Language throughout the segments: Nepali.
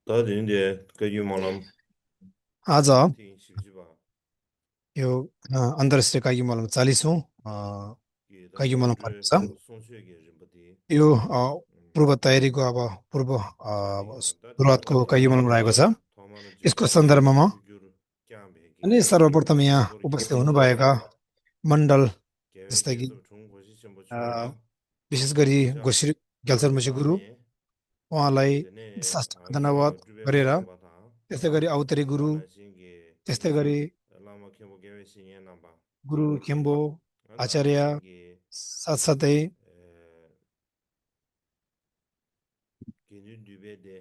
다른데 그 유만한 आज 팅 십지바 यो अन्तर्राष्ट्रिय कागी मलम 40औं 게다 कागी मलम 송주 परेको छ। 송주에게 림바디 यो पूर्व तयारीको अब पूर्व 아니야 다 सुरुवातको कागी मलम रहेको छ। 더마는 यसको 저 सन्दर्भमा 규규를 अनि 꺄베게 सर्वप्रथम यहाँ 림바도 उपस्थित 계획 हुनुभएका मण्डल जस्तै कि 계획에서 좋은 곳이 전부 अ, 좋아야 विशेष गरी 자 गोश्री ग्याल्छर मुसी गुरु 다음에 उहाँलाई 되네 साष्टाङ्ग धन्यवाद 아케모 주베 गरेर 마세바다 त्यस्तै गरी औतरी गुरु 다나신게 त्यस्तै गरी 라마 케모 계획신이 나바 गुरु खेम्बो आचार्य 다나신게 साथसाथै केन्यु दु베데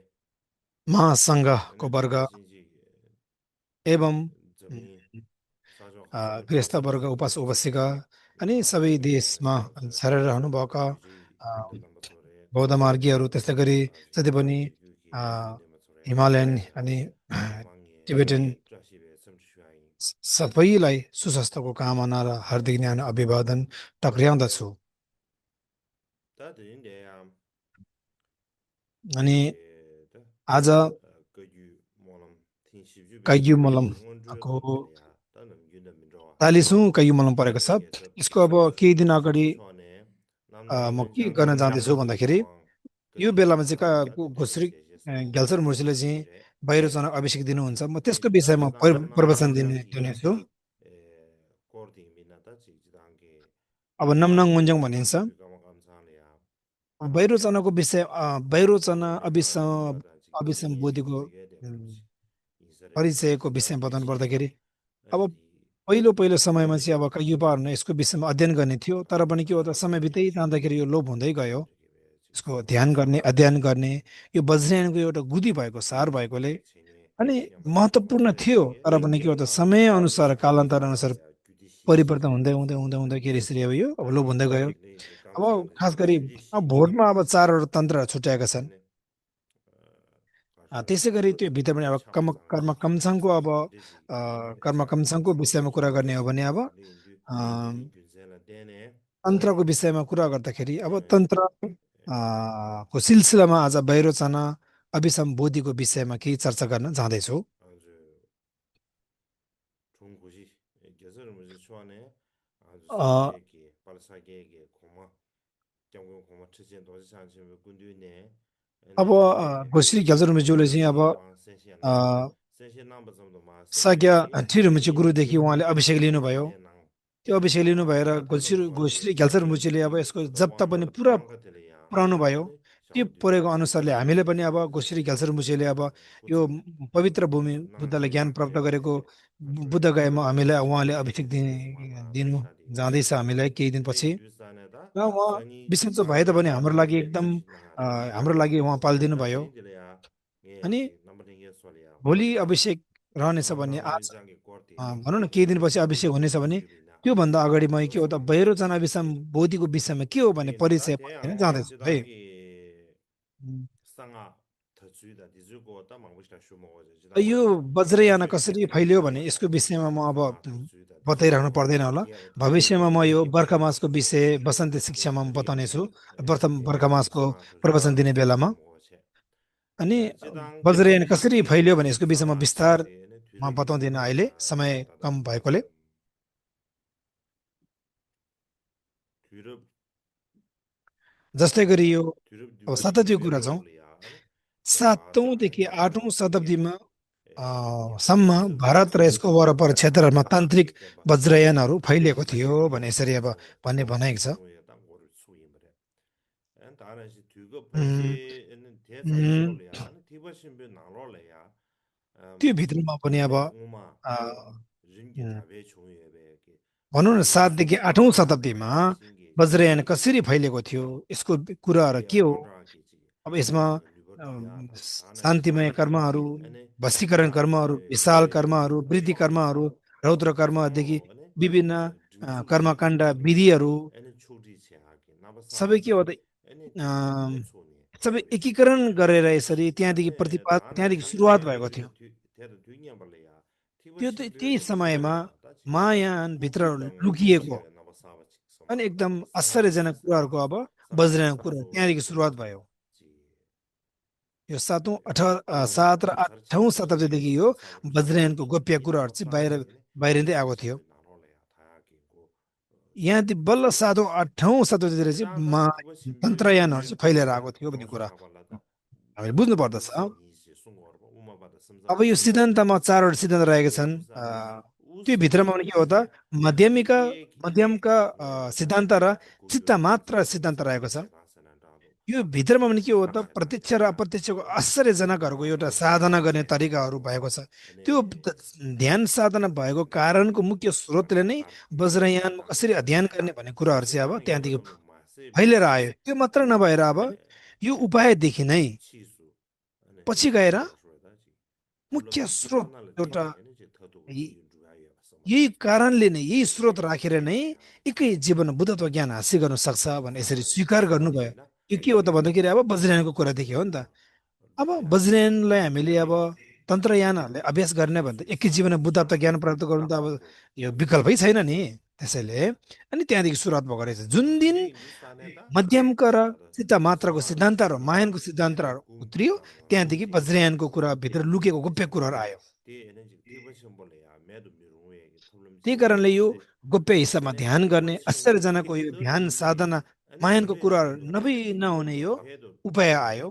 महासङ्घको अनि वर्ग 다나신지 एवं जमी साजो खासले गृहस्थ वर्ग उपासका अनि सबै देशमा छरेर रहनुभएका अ, बौद्ध मार्गीहरू त्यस्तै गरी जति पनि अ, हिमालयन अनि टिबेटन सबैलाई सुस्वास्थ्यको कामना र हार्दिक न्याय अभिवादन टक्र्याउँदछु। अनि आज काइयु मलमको 40औं काइयु मलम परेको छ। यसको अब केही दिन अगाडि म के गर्न जाँदैछु भन्दाखेरि यो बेलामा चाहिँ घोश्री ग्याल्छर मुर्सीले चाहिँ बाहिर जान अभिषेक दिनुहुन्छ, म त्यसको विषयमा प्रवचन दिनेछु। अब नमनङ मुन्जङ भनिन्छ। वैरोचनाको विषय वैरोचना अभिसम बोधीको परिचयको विषयमा बताउनु पर्दाखेरि अब पहिलो पहिलो समयमा चाहिँ अब युवाहरू यसको विषयमा अध्ययन गर्ने थियो, तर पनि के हो त समय बित्दै जाँदाखेरि यो लोप हुँदै गयो। यसको ध्यान गर्ने अध्ययन गर्ने यो वज्रयानको एउटा गुदी भएको सार भएकोले अनि महत्त्वपूर्ण थियो, तर पनि के हो त समय अनुसार कालान्तर अनुसार परिवर्तन हुँदै हुँदै हुँदै हुँदै के यसरी अब यो अब लोप हुँदै गयो। अब खास गरी अब भोटमा अब चारवटा तन्त्रहरू छुट्याएका छन्। त्यसै गरी त्यो भित्र पनि अब कर्म कमसाङको अब कर्म कमसाङको विषयमा कुरा गर्ने हो भने अब अ, तन्त्रको विषयमा कुरा गर्दाखेरि अब तन्त्र को सिलसिलामा आज वैरोचना अभिसम बोधिको विषयमा केही चर्चा गर्न जाँदैछु। 좋은 곳이 개설을 먼저 초안에 아주 अ, 세계에 발사계에 고마 경고 고마 추진 도시 산실 군주네 अब 아니 뒤에 घोश्री ग्याल्छो चाहिँ अब 와 세시나 अ, 세시 नम्बर सम्म मा साग्या 세시기 ठिरमुची गुरुदेखि 기 उहाँले अभिषेक लिनुभयो। 겐제나 त्यो अभिषेक लिनु भएर 다다도 घोश्री 초안에 ग्याल्छर 게 मुचीले अब यसको जप तप पनि 도와나 पुरा 빵가들이야 पुऱ्याउनु भयो। 아니 त्यो 샤오디 परेको 바시 अनुसारले हामीले पनि अब घोश्री ग्याल्छर मुचीले अब यो 고지 पवित्र भूमि बुद्धलाई ज्ञान प्राप्त 나나게 गरेको 아주 बुद्ध गएमा हामीलाई उहाँले अभिषेक 겐제게 마마 दिनु 발사디 जाँदैछ हामीलाई केही दिनपछि। 제 두산에다 र उहाँ 정이 बिसन्चो भए तापनि 땅게 हाम्रो लागि एकदम 나나 हाम्रो लागि उहाँ पालिदिनु भयो। 다시들이야 अनि 예 넘버링 예술이야 भोलि अभिषेक रहनेछ भने आज 나나만장게 꼬르디 भनौँ न केही दिनपछि अभिषेक हुनेछ भने 주리나 त्योभन्दा अगाडि म के हो त 도산 वैरोचना विषय बोधिको विषयमा के हो भन्ने 게다 परिचय हेर्न 대양 जाँदैछु है। 지당이 उम्, 상아 더 주이다 디즈고 다 망고시다 쇼모고 यो 지당고 वज्रयान कसरी 쉐게게 फैलियो भने यसको 고마야 विषयमा म अब 상아 더 주이다 बताइराख्नु 디즈고 पर्दैन होला। 게 भविष्यमा म यो 게 बर्खामासको विषय 게 वसन्त शिक्षामा म बताउनेछु, 게 प्रथम 게 बर्खामासको 상아 더 प्रवचन 주이다 दिने बेलामा। 디즈고 अनि 지당 वज्रयान 게 कसरी फैलियो भने यसको विषयमा 상아 विस्तारमा 게 뒤르게 बताउँदिनँ अहिले समय 다다 कम भएकोले। 뒤르 जस्तै गरी यो 뒤르 अब 뒤르 शताब्दीको कुरा जाउँ, 뒤르려올이야 아니 자 7औंदेखि 자네 8औं शताब्दीमा 겐제 सम्म 개설을 भारत र यसको वरपर क्षेत्रहरूमा तान्त्रिक 겐바 वज्रयानहरू फैलिएको थियो भने यसरी अब 그래서 भन्ने भनाइएको छ। 중국에 땅고를 수임을 해. 다른 시 뒤가 उम्, 버시는 उम्, 대자유로래야. 뒤버신비 나로래야. त्यो भित्रमा पनि अब 겐제 우마 अ, ringi उम्, 다베 중요해. भनौँ न 겐제 7देखि 수도 8औं 다 शताब्दीमा 다나신기 वज्रयान 겐제 कसरी फैलिएको थियो यसको कुराहरू 게 के हो। 콘라기 지. अब यसमा 리버티야 शान्तिमय 다나시 कर्महरू, 아니 वशीकरण कर्महरू, विशाल कर्महरू, वृद्धि कर्महरू, रौद्र कर्मदेखि 샤오 아니 विभिन्न 징주기 कर्मकाण्ड विधिहरू 아니 초디치하게 सबै के हो 나바사바지 त 아니 뒤 अ, 고초니 सबै 아버지 एकीकरण गरेर यसरी त्यहाँदेखि 아니 다나 त्यहाँदेखि सुरुवात भएको थियो। 장게 대도 뒤냐 벌려야 त्यो त्यही 티버신비를 समयमा 나로래야 다지 महायान भित्र 국기당 लुकिएको 고치게 나바사바지 अनि 소마 एकदम 상아 आश्चर्यजनक कुराहरूको अब 상아 वज्रयानको कुरा 다소 त्यहाँदेखि सुरुवात भयो। 지 यो 7 र 8औं शताब्दीदेखि यो वज्रयानको गोप्य कुराहरू चाहिँ बाहिरिँदै आएको थियो। यहाँदेखि बल्ल 7औं 8औं शताब्दीतिर चाहिँ तन्त्रयानहरू चाहिँ फैलिएर आएको थियो भन्ने कुरा हामीले बुझ्नु पर्दछ। अब यो सिद्धान्तमा चारवटा सिद्धान्त रहेका छन्। त्यो भित्रमा पनि के हो त मध्यमिका मध्यमका सिद्धान्त र चित्त मात्र सिद्धान्त रहेको छ। यो भित्रमा पनि के हो त प्रत्यक्ष र अप्रत्यक्षको आश्चर्यजनकहरूको एउटा साधना गर्ने तरिकाहरू भएको छ। त्यो ध्यान साधना भएको कारणको मुख्य स्रोतले नै वज्रयानमा कसरी अध्ययन गर्ने भन्ने कुराहरू चाहिँ अब त्यहाँदेखि फैलिएर आयो। त्यो मात्र नभएर अब यो उपायदेखि नै पछि गएर मुख्य स्रोत एउटा यही कारणले नै यही स्रोत राखेर नै एकै जीवन बुद्धत्व ज्ञान हासिल गर्न सक्छ भनेर यसरी स्वीकार गर्नुभयो। यो के हो त भन्दाखेरि अब वज्रयानको कुरादेखि हो नि त। अब वज्रयानलाई हामीले अब तन्त्रयानहरूले अभ्यास गर्ने भने त एकै जीवनमा बुद्धत्व ज्ञान प्राप्त गर्नु त अब यो विकल्पै छैन नि। त्यसैले अनि त्यहाँदेखि सुरुवात भएको रहेछ। जुन दिन मध्यमका र चित्त मात्रको सिद्धान्तहरू मायानको सिद्धान्तहरू उत्रियो त्यहाँदेखि वज्रयानको कुरा भित्र लुकेको गोप्य कुराहरू आयो। त्यही कारणले यो गोप्य हिसाबमा ध्यान गर्ने आश्चर्यजनकको यो ध्यान साधना मायानको कुराहरू नहुने यो उपाय आयो।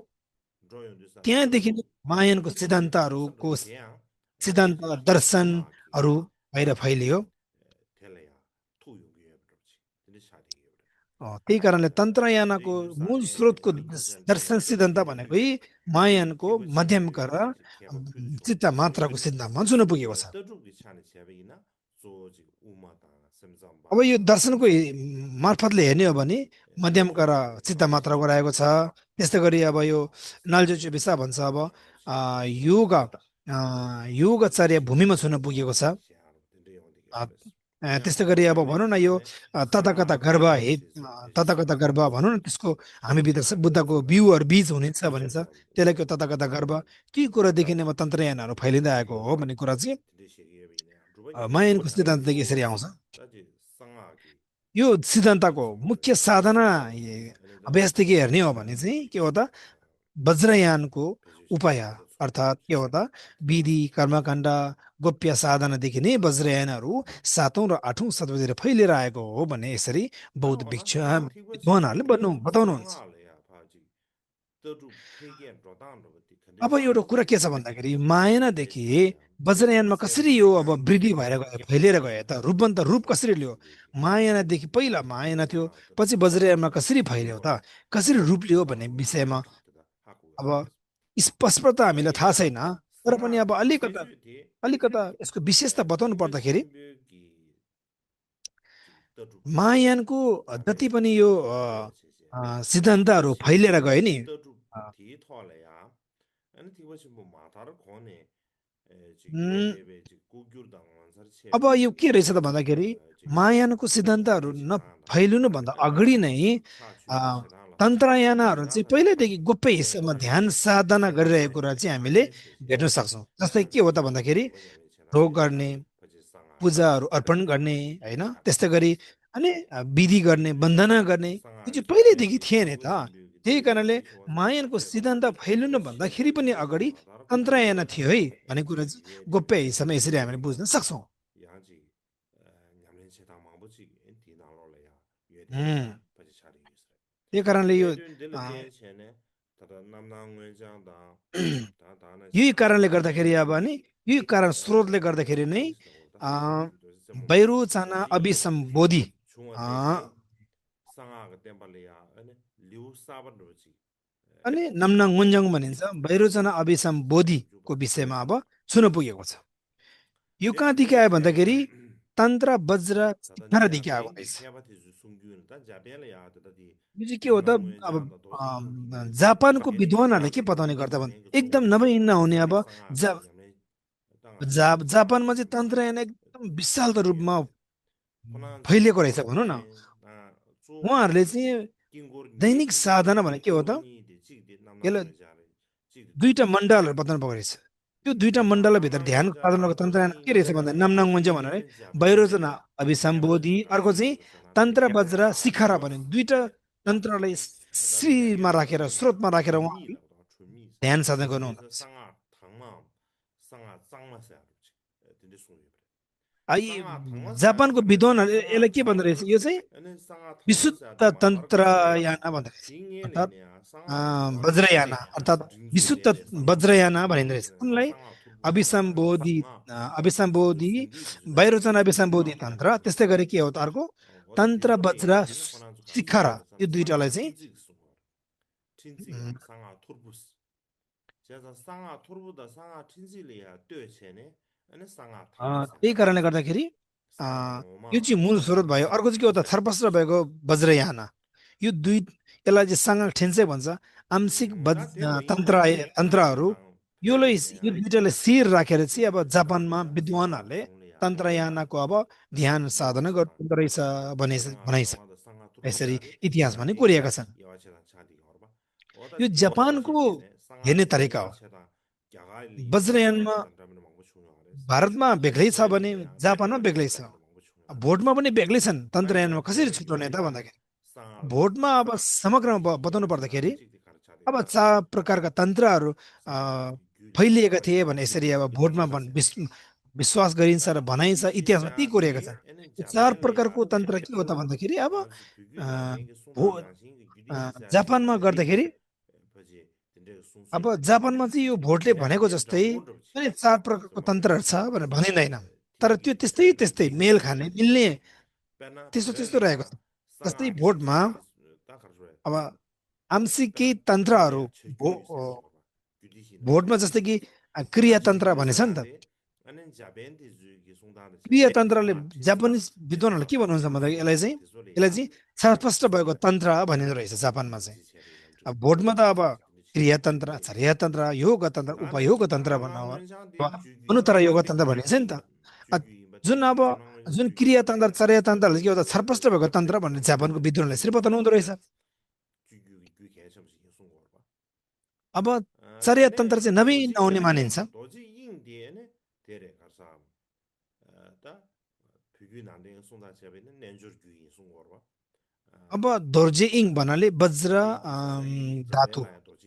त्यहाँदेखि मायानको सिद्धान्तहरूको सिद्धान्त दर्शनहरू बाहिर फैलियो। त्यही कारणले तन्त्रयानको मूल स्रोतको दर्शन सिद्धान्त भनेको मायानको मध्यमका र चित्त मात्रको सिद्धान्तमा जुन पुगेको छ। अब यो दर्शनको मार्फतले हेर्ने हो भने मध्यमका र चित्त मात्रको रहेको छ। त्यस्तै गरी अब यो नालजो विषय भन्छ अब योगचर्य भूमिमा छुन पुगेको छ। त्यस्तै गरी अब भनौँ न यो तथा गर्भ तथा गर्भ भनौँ न त्यसको हामीभित्र बुद्धको बिउहरू बीज हुनेछ भनिन्छ। त्यसलाई त्यो तथा गर्भ ती कुरादेखि नै अब तन्त्रयानहरू फैलिँदै आएको हो भन्ने कुरा चाहिँ मायानको सिद्धान्तदेखि यसरी आउँछ। यो सिद्धान्तको मुख्य साधना अभ्यासदेखि हेर्ने हो भने चाहिँ के हो त वज्रयानको उपाय अर्थात् के हो त विधि कर्मकाण्ड गोप्य साधनादेखि नै वज्रयानहरू 7औं र 8औं शताब्दीतिर फैलिएर आएको हो भन्ने यसरी बौद्ध विद्वानहरूले बताउनुहुन्छ। अब एउटा कुरा के छ भन्दाखेरि मायनादेखि वज्रयानमा कसरी यो अब वृद्धि भएर गयो फैलिएर गयो त रूप कसरी लियो। मायानादेखि पहिला मायना थियो पछि वज्रयानमा कसरी फैल्यो त कसरी रूप लियो भन्ने विषयमा अब स्पष्ट त हामीलाई थाहा छैन। तर पनि अब अलिकता यसको विशेषता बताउनु पर्दाखेरि मायानको जति पनि यो सिद्धान्तहरू फैलिएर गयो नि अब यो के रहेछ त भन्दाखेरि मायानको सिद्धान्तहरू नफैलिनुभन्दा अगाडि नै तन्त्रयानहरू चाहिँ पहिल्यैदेखि गोप्य हिस्सामा ध्यान साधना गरिरहेको कुरा चाहिँ हामीले भेट्न सक्छौँ। जस्तै के हो त भन्दाखेरि ढोग गर्ने पूजाहरू अर्पण गर्ने होइन त्यस्तै गरी अनि विधि गर्ने वन्दना गर्ने यो चाहिँ पहिल्यैदेखि थिए नि त। त्यही कारणले मायानको सिद्धान्त फैलिनु भन्दाखेरि पनि अगाडि तन्त्रयान थियो है भन्ने कुरा चाहिँ गोप्य हिस्सामा यसरी हामीले बुझ्न सक्छौँ। त्यही कारणले यही कारणले गर्दाखेरि अब नि यही कारण स्रोतले गर्दाखेरि नै वैरोचना अभिसम्बोधि अनि नम्नाङ मुन्जङ भनिन्छ। वैरोचना अभिसम्बोधिको विषयमा अब छुन पुगेको छ। यो कहाँदेखि आयो भन्दाखेरि तन्त्र वज्र शिखारदेखि आएको रहेछ। यो चाहिँ के हो त अब जापानको विद्वानहरूले के बताउने गर्दा भने एकदम नभई नहुने अब जापानमा चाहिँ तन्त्रयान एकदम विशाल रूपमा फैलिएको रहेछ भनौँ न। उहाँहरूले चाहिँ दैनिक साधना भने के हो त यसलाई दुईटा मण्डलहरू बताउनु भएको रहेछ। त्यो दुईटा मण्डलभित्र ध्यान साधनाको तन्त्रयान के रहेछ भन्दा नामनाङ मुन्ज भनेर वैरोचना अभिसम्बोधि अर्को चाहिँ तन्त्र वज्र शिखर भन्ने दुईटा तन्त्रलाई श्रीमा राखेर स्रोतमा राखेर उहाँले ध्यान साधना गर्नु हुँदो 딘데서 रहेछ 상아 당마 상아 짱마세 아르지 딘데 송이 यी 상아 당마세 जापानको 아르지베 विद्वानहरूले यसलाई 상아 के भन्दो रहेछ यो 당마세 चाहिँ अनि 상아 विशुद्ध 당마세 아르마 바르카세 तन्त्रयाना भन्दो रहेछ अर्थात् 딩엘레냐 상아 वज्रयाना 당마세 अर्थात् विशुद्ध 딩주레레 상아 वज्रयाना भनिँदो रहेछ 당마세 उनलाई 상아 투르부세 상아 딩주 अभिसम्बोधि 숭디 디즈베 वैरोचन अभिसम्बोधि 상아 तन्त्र त्यस्तै 바르카세 गरी के हो त अर्को 어다 तन्त्र वज्र 디졸레야 디는 코난주 शिखर 칸지레 यो दुईटालाई 상아 चाहिँ 틴지 틴지야 उम्, 상아 투르부스 제가 상아 투르부다 상아 틴지리야 떼체네 अनि 상아 당마세 त्यही कारणले गर्दाखेरि अ, 상아 यो 당마 चाहिँ मूल स्रोत भयो अर्को चाहिँ के हो त थर्पस्टर भएको वज्रयाना यो दुई यसलाई चाहिँ साङ्गाल ठेन्से भन्छ आंशिक 다 되고 तन्त्र 인데 तन्त्रहरू 당마세당 योलाई यो 폐기네 दुइटालाई शिर राखेर चाहिँ अब जापानमा 상아야 상아 विद्वानहरूले 종래야 तन्त्रयानाको अब ध्यान साधना गर्दो रहेछ भने 상아 भनाइ छ 당마다 상아 यसरी 투르부자리 इतिहासमा नै 야디 कोरिएका छन् 야와체당 차디가 얼마 어다 यो 디오다시 जापानको 되네 상아 हेर्ने 투르부 तरिका हो 야와체당 야가일리 वज्रयानमा 야와체당 담담은 망고 중요하레스 भारतमा बेग्लै छ भने 디졸레야 जापानमा बेग्लै छ 야와체당 망고 중요하레 भोटमा पनि बेग्लै छन् तन्त्रयानमा 아니야 कसरी 배 छुट्याउने त 배가 भन्दाखेरि 상아를 भोटमा अब समग्रमा बताउनु पर्दाखेरि 직디 अब 가르쳐야 चार प्रकारका तन्त्रहरू अ, 상아의 규리 फैलिएका थिए भने यसरी अब भोटमा 규리시세 विश्वास गरिन्छ र भनाइन्छ इतिहासमा ती कोरिएका 규리시야디 छन् 에는 यो चार 자벤레야 प्रकारको तन्त्र के हो त भन्दाखेरि अब 안수 규규 अ, 난랭이 भो 송다 양신 규리시야디 जापानमा गर्दाखेरि 버지 근데 अब 송수야 जापानमा चाहिँ यो भोटले भनेको 야디엔자 जस्तै 모르지 कुनै चार प्रकारको तन्त्रहरू छ भनेर भनिँदैन तर त्यो 딩기 त्यस्तै त्यस्तै मेल खाने मिल्ने 빼나 त्यस्तो त्यस्तो रहेको 베렐리야 छ जस्तै 상아 भोटमा 틴지리아 딱 가르쳐야 अब आंशिकी 빼나 तन्त्रहरू 베렐리야 규리시세 규리시나 भोटमा जस्तै कि क्रियातन्त्र भनेछ नि त 규리시야디 아는 자벤디 주기 송다르지 क्रियातन्त्रले 상아 जापानिज 틴지리아 विद्वानहरूले के भन्नुहुन्छ भन्दाखेरि यसलाई चाहिँ स्पष्ट भएको तन्त्र भनिँदो रहेछ जापानमा चाहिँ अब भोटमा त अब क्रियातन्त्र चर्यातन्त्र योगतन्त्र उपयोगतन्त्र भन्नु हो अनुत्तरयोगतन्त्र भनिन्छ नि त अ, जुन अब जुन क्रियातन्त्र चर्यातन्त्रले के हो त छरपष्ट भएको तन्त्र भनेर जापानको विद्वानले यसरी बताउनु हुँदो रहेछ अब चर्यातन्त्र चाहिँ नवीन आउने मानिन्छ अब दोर्जे इङ भन्नाले वज्र धातु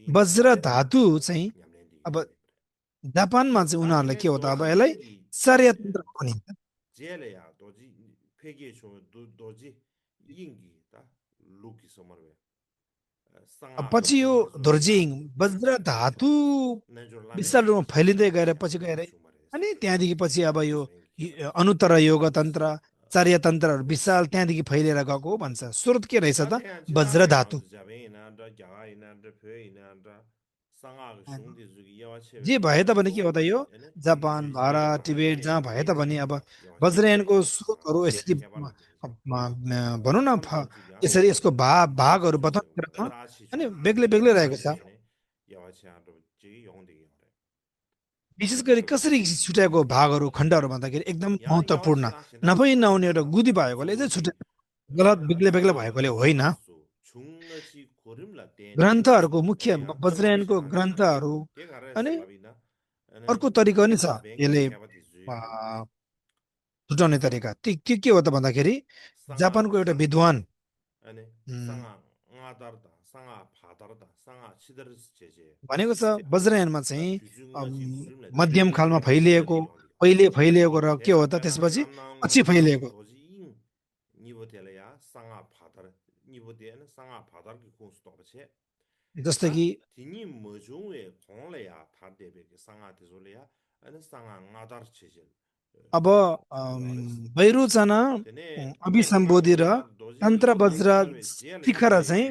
वज्र धातु चाहिँ अब जापानमा चाहिँ उनीहरूलाई के हो त अब यसलाई चर्यातन्त्र भनिन्छ 제레야 도지 폐기에 좀 도지 인기다 루키 소마르베 अब 상아 पछि यो दोर्जिङ वज्र धातु विशाल रूपमा फैलिँदै गएर पछि गएर अनि त्यहाँदेखि पछि अब यो अनुत्तर योग तन्त्र चार्यतन्त्रहरू विशाल त्यहाँदेखि फैलिएर गएको हो भन्छ स्रोत के रहेछ त वज्र धातु जे भए तापनि के हो त यो जापान भारत टिबेट जहाँ भए तापनि अब वज्रयानको स्रोतहरू यसरी भनौँ न यसरी यसको भागहरू बताउने क्रममा अनि बेग्लै बेग्लै रहेको छ विशेष गरी कसरी छुट्याएको भागहरू खण्डहरू भन्दाखेरि एकदम महत्त्वपूर्ण नभई नहुने एउटा गुदी भएकोले चाहिँ छुट्याएको गलत बेग्लै बेग्लै भएकोले होइन ग्रन्थहरूको मुख्य वज्रयानको ग्रन्थहरू अनि अर्को तरिका पनि छ यसले छुट्याउने तरिका त्यो के हो त भन्दाखेरि जापानको एउटा विद्वान भनेको छ वज्रयानमा चाहिँ मध्यम खालमा फैलिएको पहिले फैलिएको र के हो त त्यसपछि पछि फैलिएको जस्तै कि अब वैरोचना अभिसम्बोधि र तन्त्र वज्र शिखर चाहिँ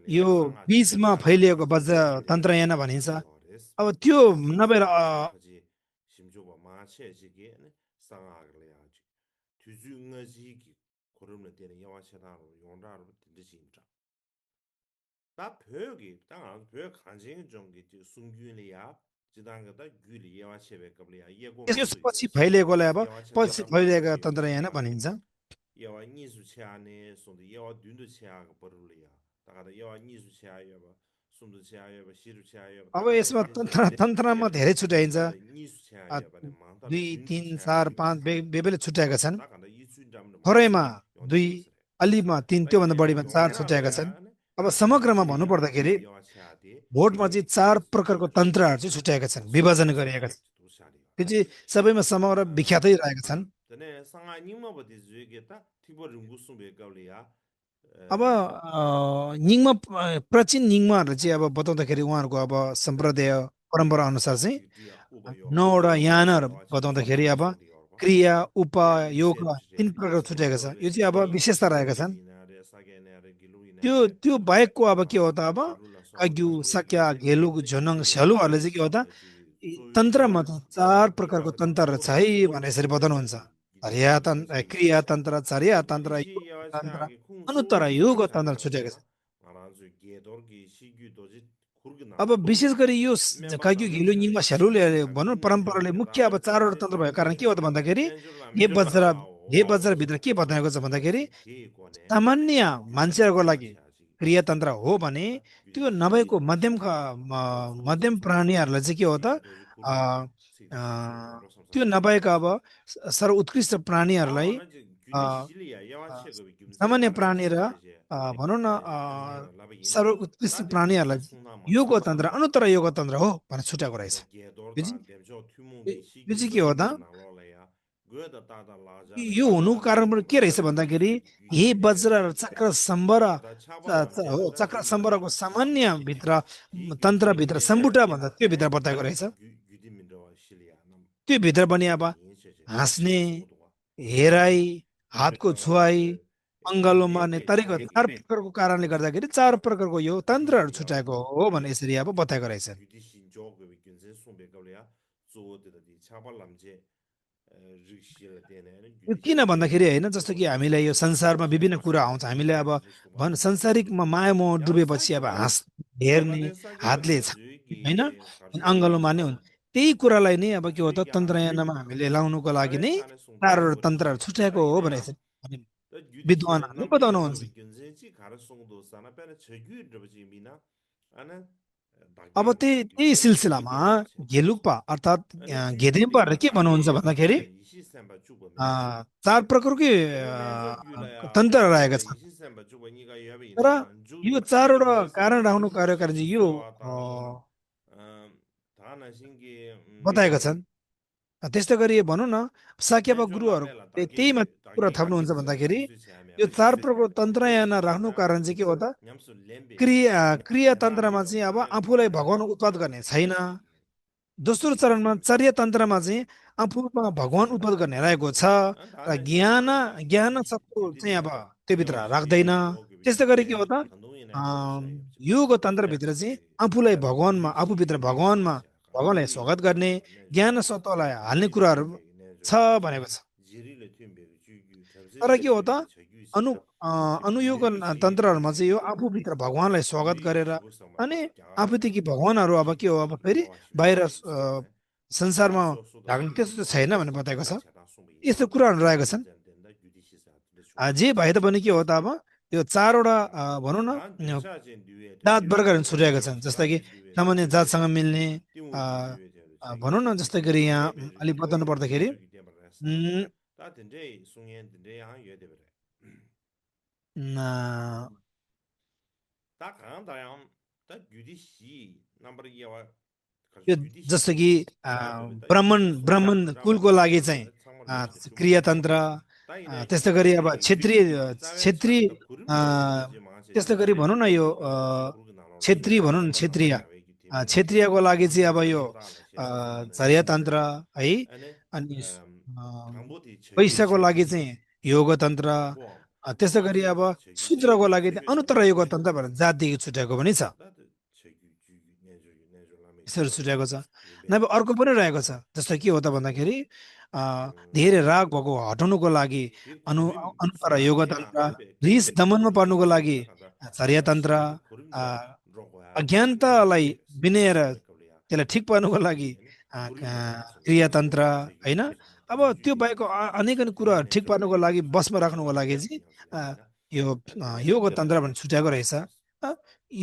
यो बीचमा फैलिएको वज्र तन्त्रयाना भनिन्छ अब त्यो नभएर 다 벽이 땅 벽 간증 정기 순균이야 지단가다 규리 예와체베 겁리야 예고 त्यसपछि फैलिएकोलाई अब पछि फैलिएका तन्त्रयाना भनिन्छ 예와 니수체안에 손도 예와 듄도체아가 버르리야 다가다 예와 니수체아야 봐 손도체아야 봐 시루체아야 अब यसमा तन्त्रमा धेरै छुट्याइन्छ अ, दुई तिन चार पाँच बेबेले छुट्याएका छन् थोरैमा दुई अलिमा तिन त्योभन्दा बढीमा चार छुट्याएका छन् अब समग्रमा Chile भन्नुपर्दाखेरि yang yawa chadi भोटमा चाहिँ चार प्रकारको chigi तन्त्रहरू चाहिँ छुट्याएका छन्, विभाजन songpa गरिएका chadi छन्। chidu shadi त्यो चाहिँ सबैमा समग्र विख्यातै रहेका छन्। tene sanga nyingma badi zuye ta thibo rungu sumbe gawli ya अब निङमा प्राचीन निङमाहरू चाहिँ अब बताउँदाखेरि उहाँहरूको अब सम्प्रदाय परम्परा अनुसार चाहिँ gyudiya uba yorba 9 वटा यानाहरू yawa chi बताउँदाखेरि chokpa अब songdi yorba क्रिया tene उपयोग sep chire 3 प्रकार छुट्याएको छ। songdo यो re चाहिँ अब nyi विशेषता रहेका छन्। gedi na re sage na re gilu ina त्यो re त्यो बाहेकको अब के हो त अब sharu la songpa Kagyu tangbo सक्या ina re घेलुक झोनङ tene स्यालुहरूले चाहिँ के हो त chigi तन्त्रमा चाहिँ चार प्रकारको gyuwa तन्त्रहरू छ urba है भनेर urba यसरी बताउनुहुन्छ। gyudiya urba shigi क्रिया तन्त्र, चर्या तन्त्र, Yudishi योग yawa तन्त्र, chagi khung अनुत्तर sugi योग chakcha तन्त्र yawa छुट्याएको छ। china ngaranzu gedor ki shigyu doji khurgi अब nalwa विशेष गरी यो memba Kagyu tangdo घिलो chari निङमा स्यालुले shigyu भनौँ chagi nyanjur परम्पराले la मुख्य अब rani चारवटा chari तन्त्र भएको कारण changde के हो त भन्दाखेरि हे nyanjur वज्र, la हे wow वज्रभित्र के बताएको छ भन्दाखेरि ge kone सामान्य gyudishi मान्छेहरूको yawa लागि chagi क्रिया तन्त्र हो भने त्यो gyudishi नभएको मध्यम मध्यम प्राणीहरूलाई चाहिँ के हो त shigyu doji a, khurgi nalwa a, sidi shigyu nalwa त्यो samsara नभएका अब सर्वोत्कृष्ट प्राणीहरूलाई wana a, gyudishi liya yawa a, chego gyumze सामान्य tana प्राणी र shiche je भनौँ न ane laba yin सर्वोत्कृष्ट ta de प्राणीहरूलाई chi tsungna ma योग tsungpa तन्त्र tangbo अनुत्तर योग तन्त्र हो भनेर छुट्याएको रहेछ। tene gedor यो da चाहिँ demjo यो thumungi यो shigyu चाहिँ के हो doji त khurgi nalwa la ya go da ta da la ja la यो हुनुको chakcha कारण lamje पनि के रहेछ mangare भन्दाखेरि shigyu हे gyudishi liya वज्र र shigyu चक्र सम्बर da chaba lamje हो la da चक्र dima सम्बरको सामान्य भित्र di gyudi तन्त्रभित्र nyanjur सम्बुटा ya भन्दा त्यो भित्र बताएको ane रहेछ। gyudi mindo shiliya nam त्यो भित्र पनि अब ane yin che je हाँस्ने, sungdo हेराइ, हातको छुवाइ, ane अङ्गालो मार्ने leke तरिका chagi 4 प्रकारको कारणले गर्दाखेरि 4 प्रकारको यो तन्त्रहरू gyudishi yawa छुट्याएको हो भने यसरी अब बताएको रहेछ। gyudishi jogo gyunze sumbe gawle ya zo de di chaba lamje rishi la dene ane यो gyudishi किन liya भन्दाखेरि होइन, जस्तो shigyu कि हामीलाई यो संसारमा विभिन्न कुरा आउँछ, हामीले अब संसारिकमा माया मोह yang डुबेपछि अब sake हाँस हेर्ने, yabade sake हातले bade zui छाम्ने होइन, ki kharchu अङ्गालो मार्ने हुन्छ। na त्यही कुरालाई नै अब के हो zui त kya तन्त्रयानमा हामीले लाउनुको लागि kare नै chane sungpa 4 yogore तन्त्रहरू छुट्याएको ta हो ine भनेर ya यसरी भने ta gyudishi विद्वानहरूले number yogo बताउनुहुन्छ। bi gyunze chi kare sungdo sana pene chegyu drabji mina ana अब dagye त्यही त्यही gyudishi सिलसिलामा gyude drabji गेलुक्पा अर्थात् ane gyude गेदेम्पाहरूले ya के भन्नुहुन्छ dagye भन्दाखेरि yishi samba chuba me 4 प्रकारकै ane nyanjo gyula ya तन्त्र dagye रहेका la छन्। yishi samba chuba ni ga yabe तर ina nju यो 4वटा gyunze कारण samba राख्नु कार्य कारण shishi चाहिँ यो sewa ta thana shingi बताएका छन्। त्यस्तै गरी भनौँ न साकेपा nyanjo labe la गुरुहरूले त्यहीमा कुरा dagye kake थप्नुहुन्छ bise भन्दाखेरि sungsu che ame यो abe 4 प्रकारको तन्त्रयाना राख्नु कारण चाहिँ के हो त nyamsu lembe क्रिया lemba तन्त्रमा meba चाहिँ अब mare la आफूलाई ane भगवान उत्पाद गर्ने छैन। दोस्रो gyudishi चरणमा liya चर्य तन्त्रमा चाहिँ आफूमा भगवान उत्पाद गर्ने रहेको छ र thana ज्ञान shingi ta ज्ञान सत्व gyudi चाहिँ अब liya त्योभित्र yawa राख्दैन। shigyu jogu त्यस्तै गरी के gyunze हो त thandu ina jogu shayo योग तन्त्रभित्र चाहिँ आफूलाई भगवानमा आफूभित्र भगवानमा भगवानलाई स्वागत गर्ने ज्ञान सत्वलाई हाल्ने कुराहरू छ भनेको छ। jiri le tunbe jugu tabze तर के हो shigyu त le chagyu अनु sita अनुयोग jiri shi तन्त्रहरूमा चाहिँ यो gyunze आफूभित्र भगवानलाई स्वागत jiri गरेर shibu sama अनि gyara आफूदेखि भगवानहरू अब के हो अब shigyu फेरि yawa बाहिर shigyu ane संसारमा aso suda ढाक्ने त्यस्तो छैन भनेर बताएको छ। chakcha da sumbi यस्तो ina कुराहरू रहेका छन्। zen denda gyudi shi sa de shungpa जे भए पनि के हो त अब यो 4वटा भनौँ न dan densha jen duwe de जात वर्गहरू छुट्याएको छन्। जस्तै shira कि jen duwe de सामान्य जातसँग मिल्ने timu a, jen duwe de भनौँ न जस्तै गरी यहाँ lebe अलिक rinpo बताउनु पर्दाखेरि nyanjo ki tenpa rasa उम्, da dende sungyen dende yang yue de bere a, da kang da yang da gyudi shi number yawa यो gyudi जस्तो shi कि cha go da ब्राह्मण gyudi so ब्राह्मण brahman कुलको लागि brahman चाहिँ da changma le shi tu ma क्रिया तन्त्र da ine त्यस्तै गरी अब gyudi क्षेत्रीय gyudi cha ga cha Chhetri da kurim do अ, je ma che त्यस्तै गरी भनौँ न यो gyudi doji khurgu na lo la क्षेत्री भनौँ न member ta क्षेत्रीय ya we gi te me क्षेत्रीयको लागि चाहिँ अब यो chagyu da la she da suma na चर्या तन्त्र है। ane अनि thangbo ti chagyu वैश्यको che लागि चाहिँ योग तन्त्र thangbo त्यस्तै गरी aji अब la chagyu che शूद्रको लागि चाहिँ chebe che अनुत्तर योग तन्त्र भनेर जातिको छुट्याएको पनि छ। da de chagyu nyanjo la me यसरी gyo छुट्याएको छ। yimbe नभए अर्को पनि रहेको छ। जस्तो के हो त भन्दाखेरि अ, धेरै राग भएको हटाउनुको लागि tir अनु kurim अनुत्तर sunga योग che तन्त्र, hebe रिस kurim दमनमा kurim पर्नुको लागि da kada चर्या तन्त्र, shigyu kurim a, da rogo ya nyanjo अज्ञानतालाई che बिनेर sumbe kawle ya त्यसलाई ठिक पार्नुको लागि ane kurim da da sunga क्रिया तन्त्र chagyu होइन। che sunga अब tari त्यो juyu बाहेक अनेकन कुराहरू ठिक nyanjo la पार्नुको me लागि gyo बसमा sunga राख्नुको लागि चाहिँ nyanjo la a, me na यो dende योग तन्त्र gyudishi भनेर छुट्याएको रहेछ। अ,